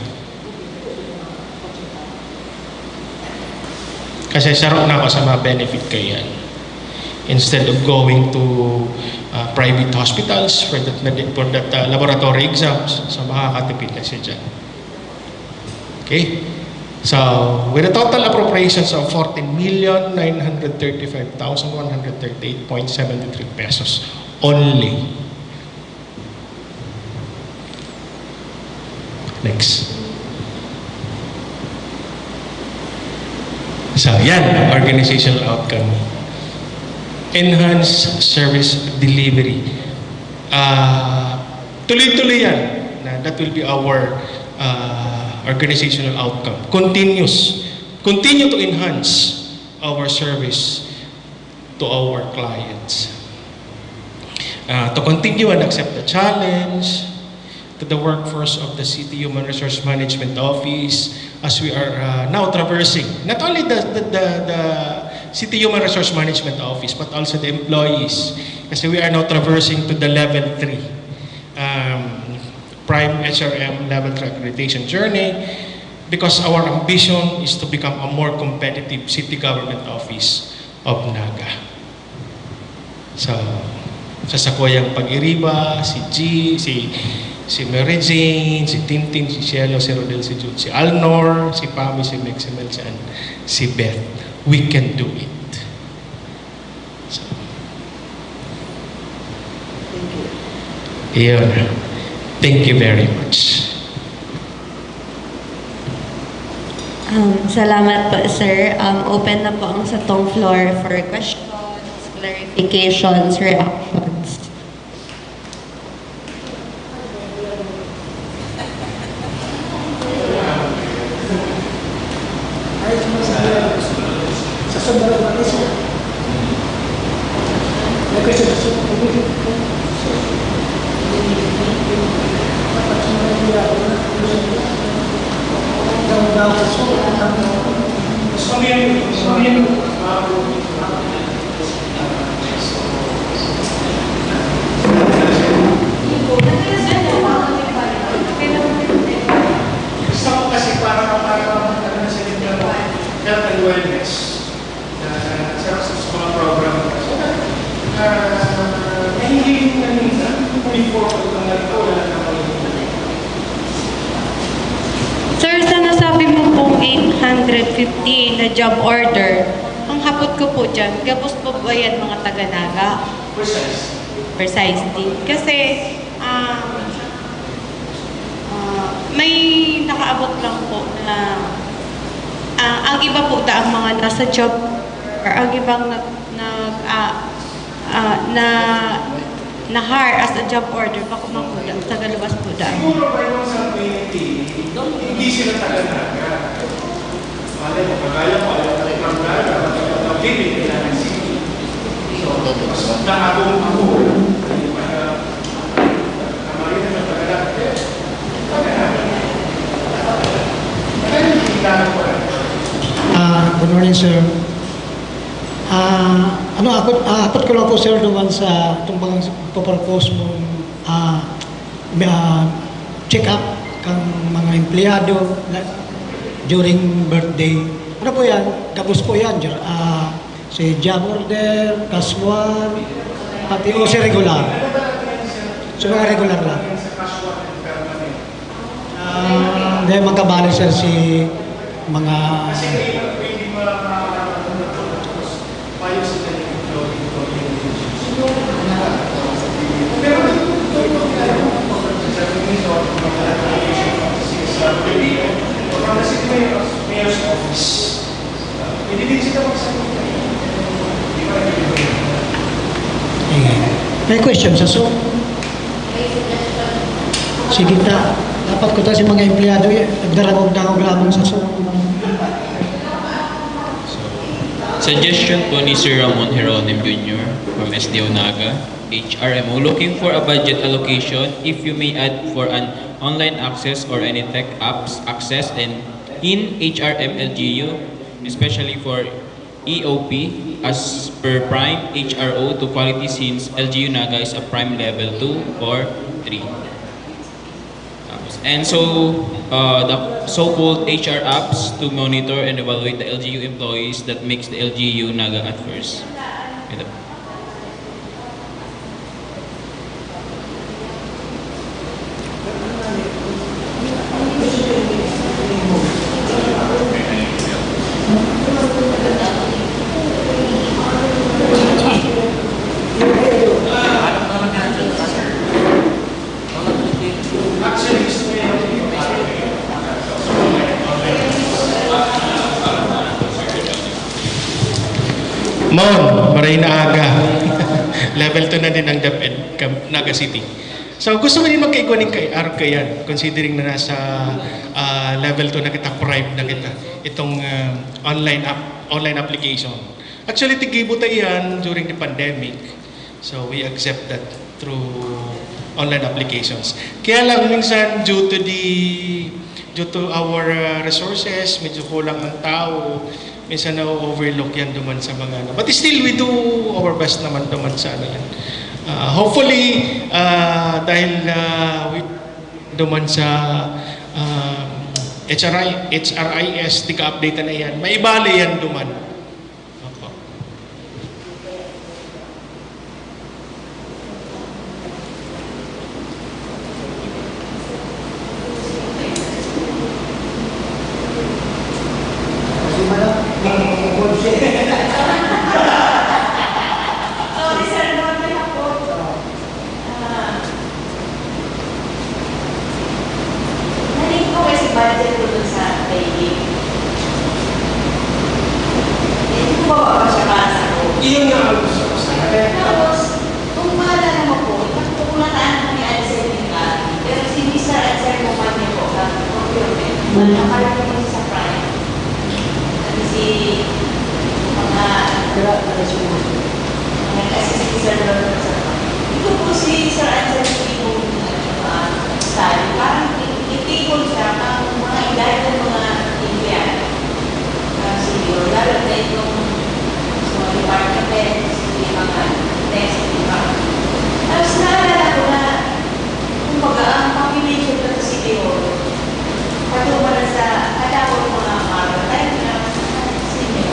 Kasi saro na ako sa mga benefit kaiyan. Instead of going to, uh, private hospitals for that, medi-, for that, uh, laboratory exams, so makakatipid na siya dyan. Okay? So, with a total appropriations of fourteen million nine hundred thirty-five thousand one hundred thirty-eight point seven three pesos only. Next. So, yan ang organizational outcome. Enhanced service delivery. Ah, tuloy-tuloy yan. Na, that will be our, ah, organizational outcome. Continuous. Continue to enhance our service to our clients. Ah, to continue and accept the challenge, to the workforce of the City Human Resource Management Office as we are uh, now traversing not only the, the, the, the City Human Resource Management Office but also the employees, kasi we are now traversing to the level three um, Prime H R M level three accreditation journey, because our ambition is to become a more competitive city government office of Naga. So, sa sakuyang pag-iriba, si G, si, si Mary Jane, si Tintin, si Cielo, si Rodel, si Jude, si Alnor, si Pami, si Meximel, si, An- si Beth. We can do it. So, Thank you. Iyon. Thank you very much. Um, salamat po, sir. Um, open na po ang satong floor for questions, clarifications, reactions. Gusto ko kasi para para health and wellness na sa sa mga program. So, uh, nahihiling na minsan, before pag mga ito, wala na kami. Sir, sa nasabi mo pong eight hundred fifty na job order, ang hapot ko po dyan, gabos po ba yan mga taga-Naga? Precise. Precisely. Kasi, ah, ah, may nakaabot lang po na ah, ang iba po da ang mga nasa job or ang ibang nag, nag ah, ah, na na-hire as a job order pa kumang po da, taga Luwas po da. Siguro by one seventy, hindi sila taga-Naga. Malay mo, kagaya ko, ayaw na ibang Naga, mag-ibig kailangan city. So, mas nakatulong ako. Ah, good morning, sir. Ah, ano, akot, ah, akot ko lang po, sir, naman sa itong mga papropose mong ah, may, ah, check-up kang mga empleyado na, during birthday. Ano po yan? Gabos po yan. Jer- ah, si job order, casual, pati o si regular. So, mga regular lang. Ah, hindi, magkabali, sir, si mga May question sa so. Sige ta. Dapat ko ta si mga empleyado, eh, nagdaragog-dagog lamang sa so. Suggestion po ni Sir Ramon Jeronim Junior from S D O Naga, H R M O, looking for a budget allocation, if you may add, for an online access or any tech apps access and in H R M L G U, especially for E O P as per prime H R O to quality, since L G U Naga is a prime level two or three. Tapos, and so, uh, the so-called H R apps to monitor and evaluate the L G U employees that makes the L G U Naga at first. Ito. Mon, maray na aga. Level two na din ang DepEd, Cam- Naga City. So gusto ko din magkaigwa ning kay arog kaiyan, considering na nasa ah, level two na kita, prime na kita. Itong ah, online app, online application. Actually, tigibo ta iyan during the pandemic. So we accept that through online applications. Kaya lang minsan due to the, due to our, uh, resources, medyo kulang ang tao, minsan na-overlook yan duman sa mga ano. But still, we do our best naman duman sa ano yan. Uh, hopefully, uh, dahil, uh, we, duman sa, uh, H R I, H R I S, tika-update na yan. Maibali yan duman. Opo. Sorry, sir, no, may hapon. Ah, naling ko kasi budget ko dun sa training. Hindi ko ba mabasa ko? Iyon nga ang gusto ko sana. Kaya tapos, kung maalala mo po, nagpupunta kami sa Alcel ni Gary, pero si Mister Alcel mo man niyo po, sa procurement, nakarating sa Prime. Kasi mga Kira, nag-assist si Sir Ron sa ito po si Sir Anthony yung, ah, study. Parang itipon siya ng mga edad ng mga Indian. Ah, siguro, lalo na itong sa mga department heads, yung mga next, di ba? Tapos naalala ko na, kumbaga, ang population na sa City Hall, patuman na sa, kaya ko yung mga maratay na sa inyo.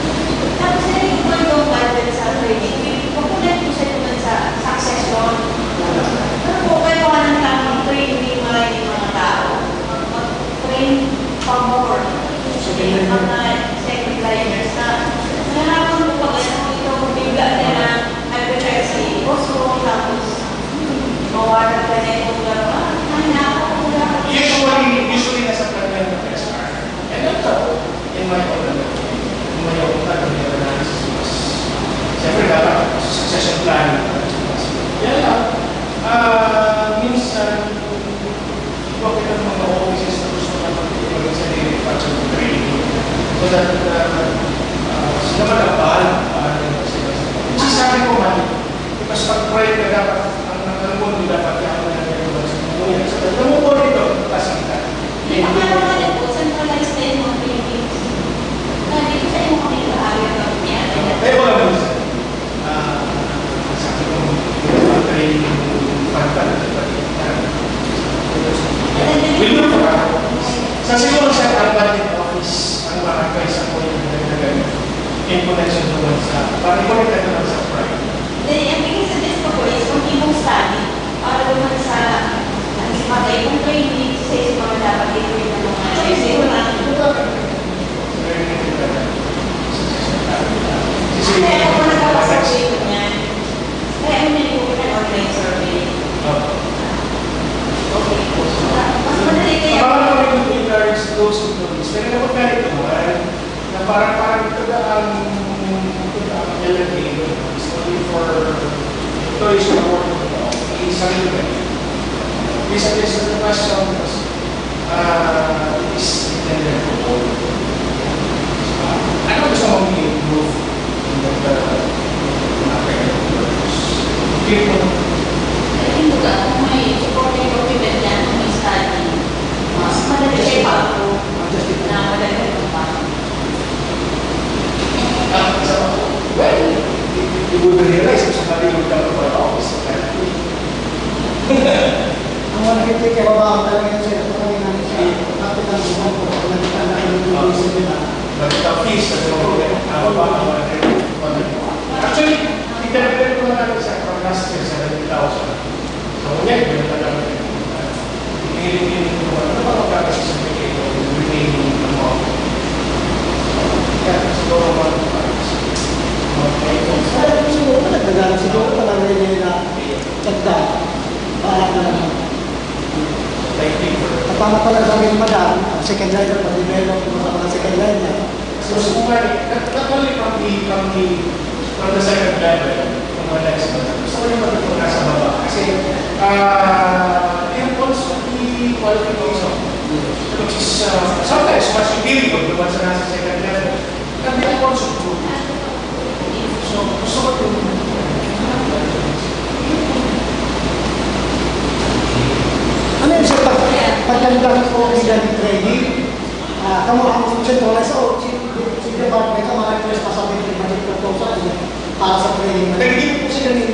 Tapos, narinig ko itong Bible sa training. Makulay ko siya naman sa succession. Pero po, kaya ko ng tamang training, mga yung mga tao. Mag-train pa more. Yung mga second liners na, nahapon ko pag ano, itong bigla na na, nag-retire si Boss Ro, tapos, mawala ka na yung lugar, ah, ay, naku, wala. Usually, usually, nasa kanya ng S R. And that's all. In my own, in my own, ano, analysis, mas, siyempre, dapat succession planning. Yan lang. Ah, minsan, iba kita ng mga offices na gusto na magpapalagay sa daily function of training. So that, ah, ah, sila man ang bahala kung paano nila sila. Kasi sabi ko man, mas pag-pray ka dapat, ang, ang, ang mundo dapat yan ang nagagawa sa mundo yan. So, alam mo po dito, kasi ka. Hindi, akala ko na po, centralized na yung mga Philippines. Sabi ko sa inyo, kami nag-aaral kami niya. Kaya wala mo sa, ah, sabi ko, pag-training, pag-, pag-, pag-, Sa siguro sa, sa budget office, ang barangay sa po yung nagdagdagan in connection naman sa, para connected naman sa private. Then, ang ibig sabihin ko po is, kung imong study, para naman sa, ang si Matay, kung training, sa isa mga dapat i-train ng mga Learning and development. Kaya ako nagpapasok sa inyo niyan. Kaya ang nilikutan online survey. Opo. Okay. Mas madali kaya. Baka naman we could encourage those employees. Pero kapag ganito naman, na parang, parang ito na ang, ito na ang L M A, is only for employees who are working in the office. Isang yun eh. Isa, isa na question, ah, is intended for all. Ah, ano gusto mong i-improve in the, uh, mga purpose? People. Ayun, baga, kung may supporting document yan, kung may study, mas madali siya ipaapprove na madali ang pagpasok. Ah, isa pa po. Well, you, you would realize kung saan yung dapat para office. Ang mga nakikita kay baba, ang talaga yun, sir. Ito kami namin sa kapit ng buwan ko. Ang nakita na kami ng buwan, sir, na But the fees, ano, ano ba, ano, ano, actually, itinagal ko na namin sa, from last year, seventy thousand. So, ngayon, yun na lang. Pinili-pili ko, ano ba ang gagawin sa remaining amount? Kaya, siguro, mga, mga, Siguro, siguro, talaga, siguro, talaga yun na Dagdag. Parang, ah, tama pala sabi ni Madam, ang second liner, pa-develop mo sa mga second liner. So, so, not, not only from the, from the, from the second level, from the next level. Gusto ko yung matutunan sa baba. Kasi, ah, there also the qualification, which is, ah, sometimes mas superior naman sa nasa second level. And there also good. So, gusto ko yung, So, pag, pag-conduct po ng training, ah, kamo ang centralized, o si, si department, ang mga responsibility, budget proposal, para sa training. Nagiging po sila ng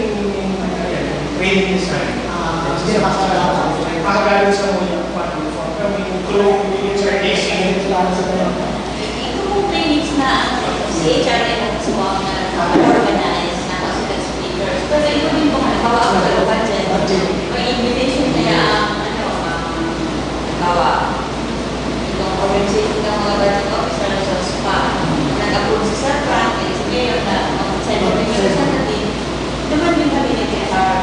training design. Ah, hindi na makakalaman. Makagaling sa mga department, kami, through yung training. Ito pong trainings na, ano, si H R M po ang nag-organize, na kasi speakers. Pero ito din po, halimbawa, ang budget. May invitation kaya ang, ano, ang, halimbawa, itong organization ng mga budget officer sa spa. Nag-approve si Sir Frank, and si Mayor na, ang Senate Representative, naman din kami nag-H R.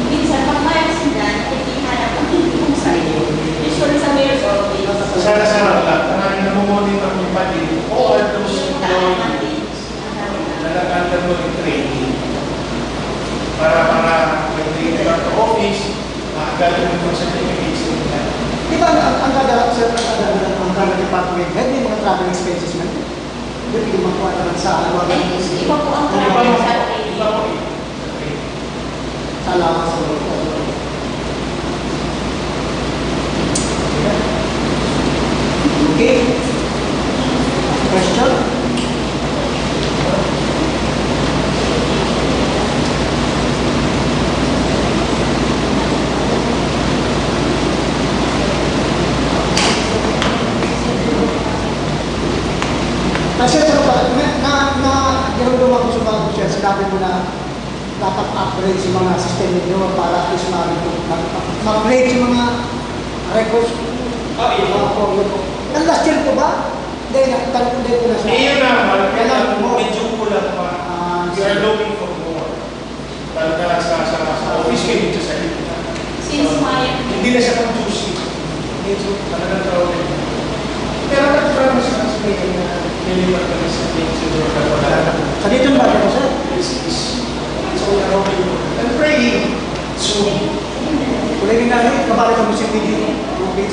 Minsan, pag may accident, hindi hanap ang hindi kung sa'yo. Usually sa Mayor's Office. Sana, sana, wala. Maraming namumuni ng pati. Oo, at those employees. Nag-undergo ng training. Para, para may training sa office, makagaling ng mga certificates nila. Di ba ang, ang kada, sir, ang kada, ang kada department head, may mga travel expenses man? Di, di magkuha naman sa, ano, Ay, iba po ang travel sa training. Iba po eh. Salamat sa mga. Okay. Question? Kasi ito pa, na, na, na, dinuduma ko sa mga official, sinabi mo na dapat upgrade sa mga system ninyo para at least ma-, ma-, ma-upgrade sa mga records. Ah, yun. Mga forward. Ang last year po ba? Hindi, na, hindi ko na siya. Iyon naman, kaya medyo kulang pa. Ah, we are looking for more. Lalo na sa, sa, sa office, kayo dito sa gitna. Since Maya. Hindi na siya conducive. Medyo talagang crowded. Pero nag-promise na sa mga na nilipat kami sa Pink Silver Carbonara. Sa dito ba ito, sir? Yes, yes. So, we are hoping and praying soon. Kulay nga rin, kabalik ang musik video. Okay.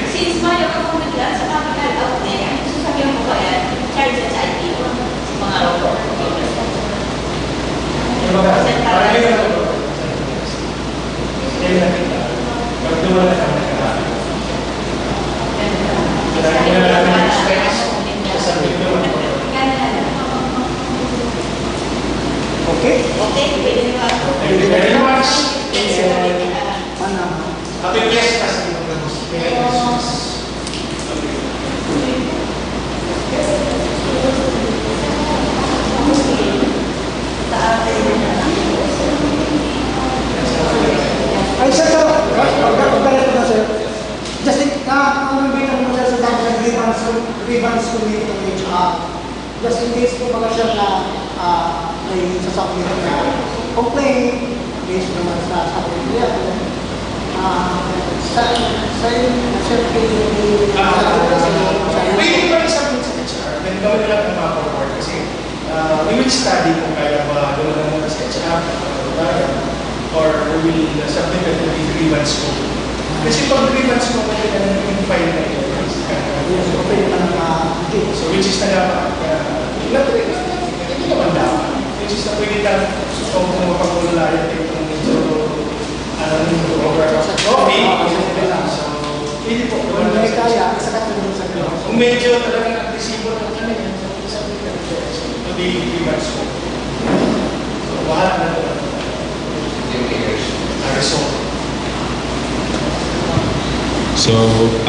Since Mayo ka pong nagla sa capital outlet, ang sasabihan mo ba yan? Charge sa I P O, sa mga robot. Di ba? Parang yun ang robot. Kaya nakita. Pag duwala ka, nakita. Kaya na natin expect sa video. Okay? Okay, pwede na ba? Thank you very much. Thank you. Panama. Happy Fiesta sa inyo. Merry Christmas. Ay, sir, sir. Pag-, pag-, pag-, sir. Just, ah, ano ba yung ano, sir, sa dati ng grievance, grievance committee ng H R? Just in case po, mga sir, na, ah, may sasakit na complaint, based naman sa, sa complaint, ah, sa, sa, sa, sa, Ah, pwede ba i-submit sa H R? Then gawin na lang ng mga forward kasi, ah, we will study kung kaya ba gawin na muna sa H R, or we will submit it to the grievance committee. Kasi pag grievance committee na naging file na yun, Yes, okay naman ang, ah, hindi. So, which is na dapat, ah, hindi na, hindi naman dapat. Which is na pwede lang, so, kung mapag-ulayan kayo kung medyo, ano, yung over. Okay, so, pwede po. Kung hindi kaya, isa ka tulong sa Diyos. Kung medyo talagang agresibo na, ano yan, so, isa po yung to the regards po. So, bahala na talaga. Ang result. So,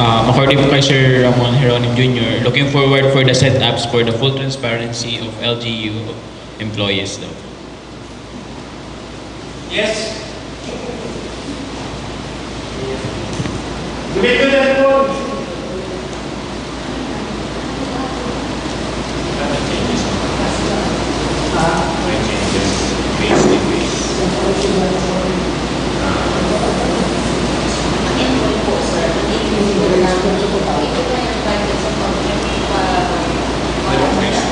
um, according po kay Sir Ramon Jeronim Junior, looking forward for the setups for the full transparency of L G U employees daw. Yes. Gamitin na po.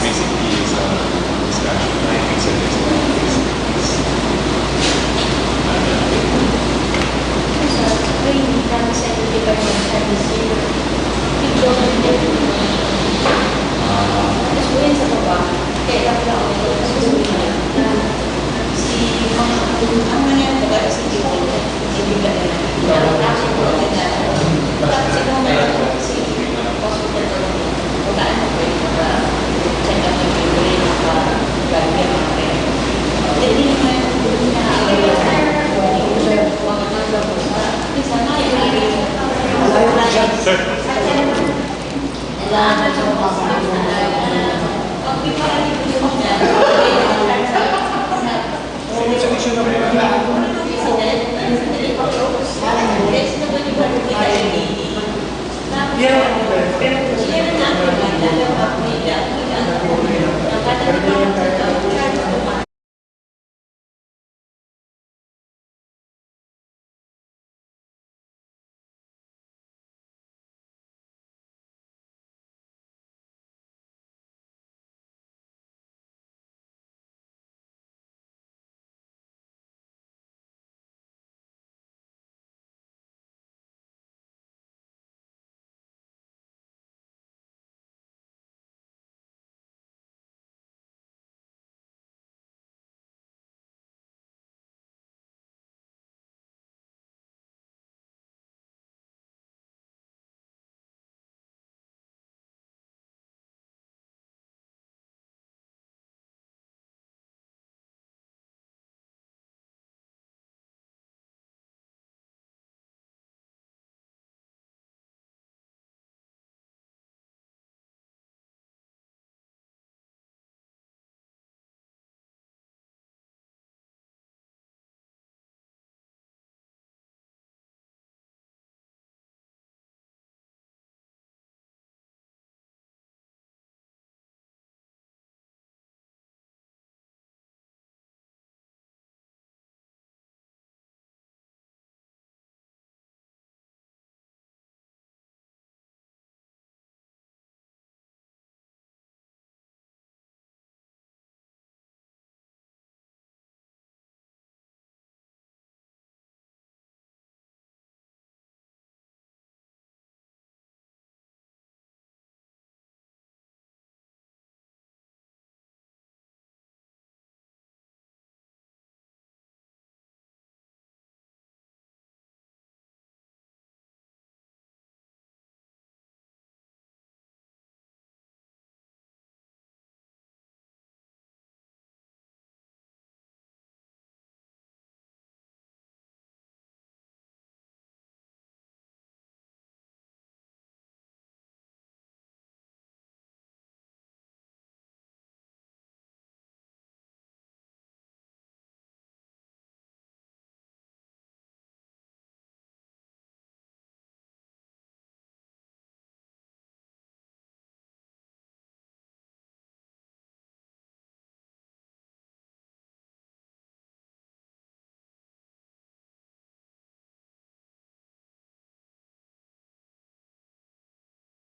Basically, sa discussion, I think sa next one is, is, ano, Training kami sa department sa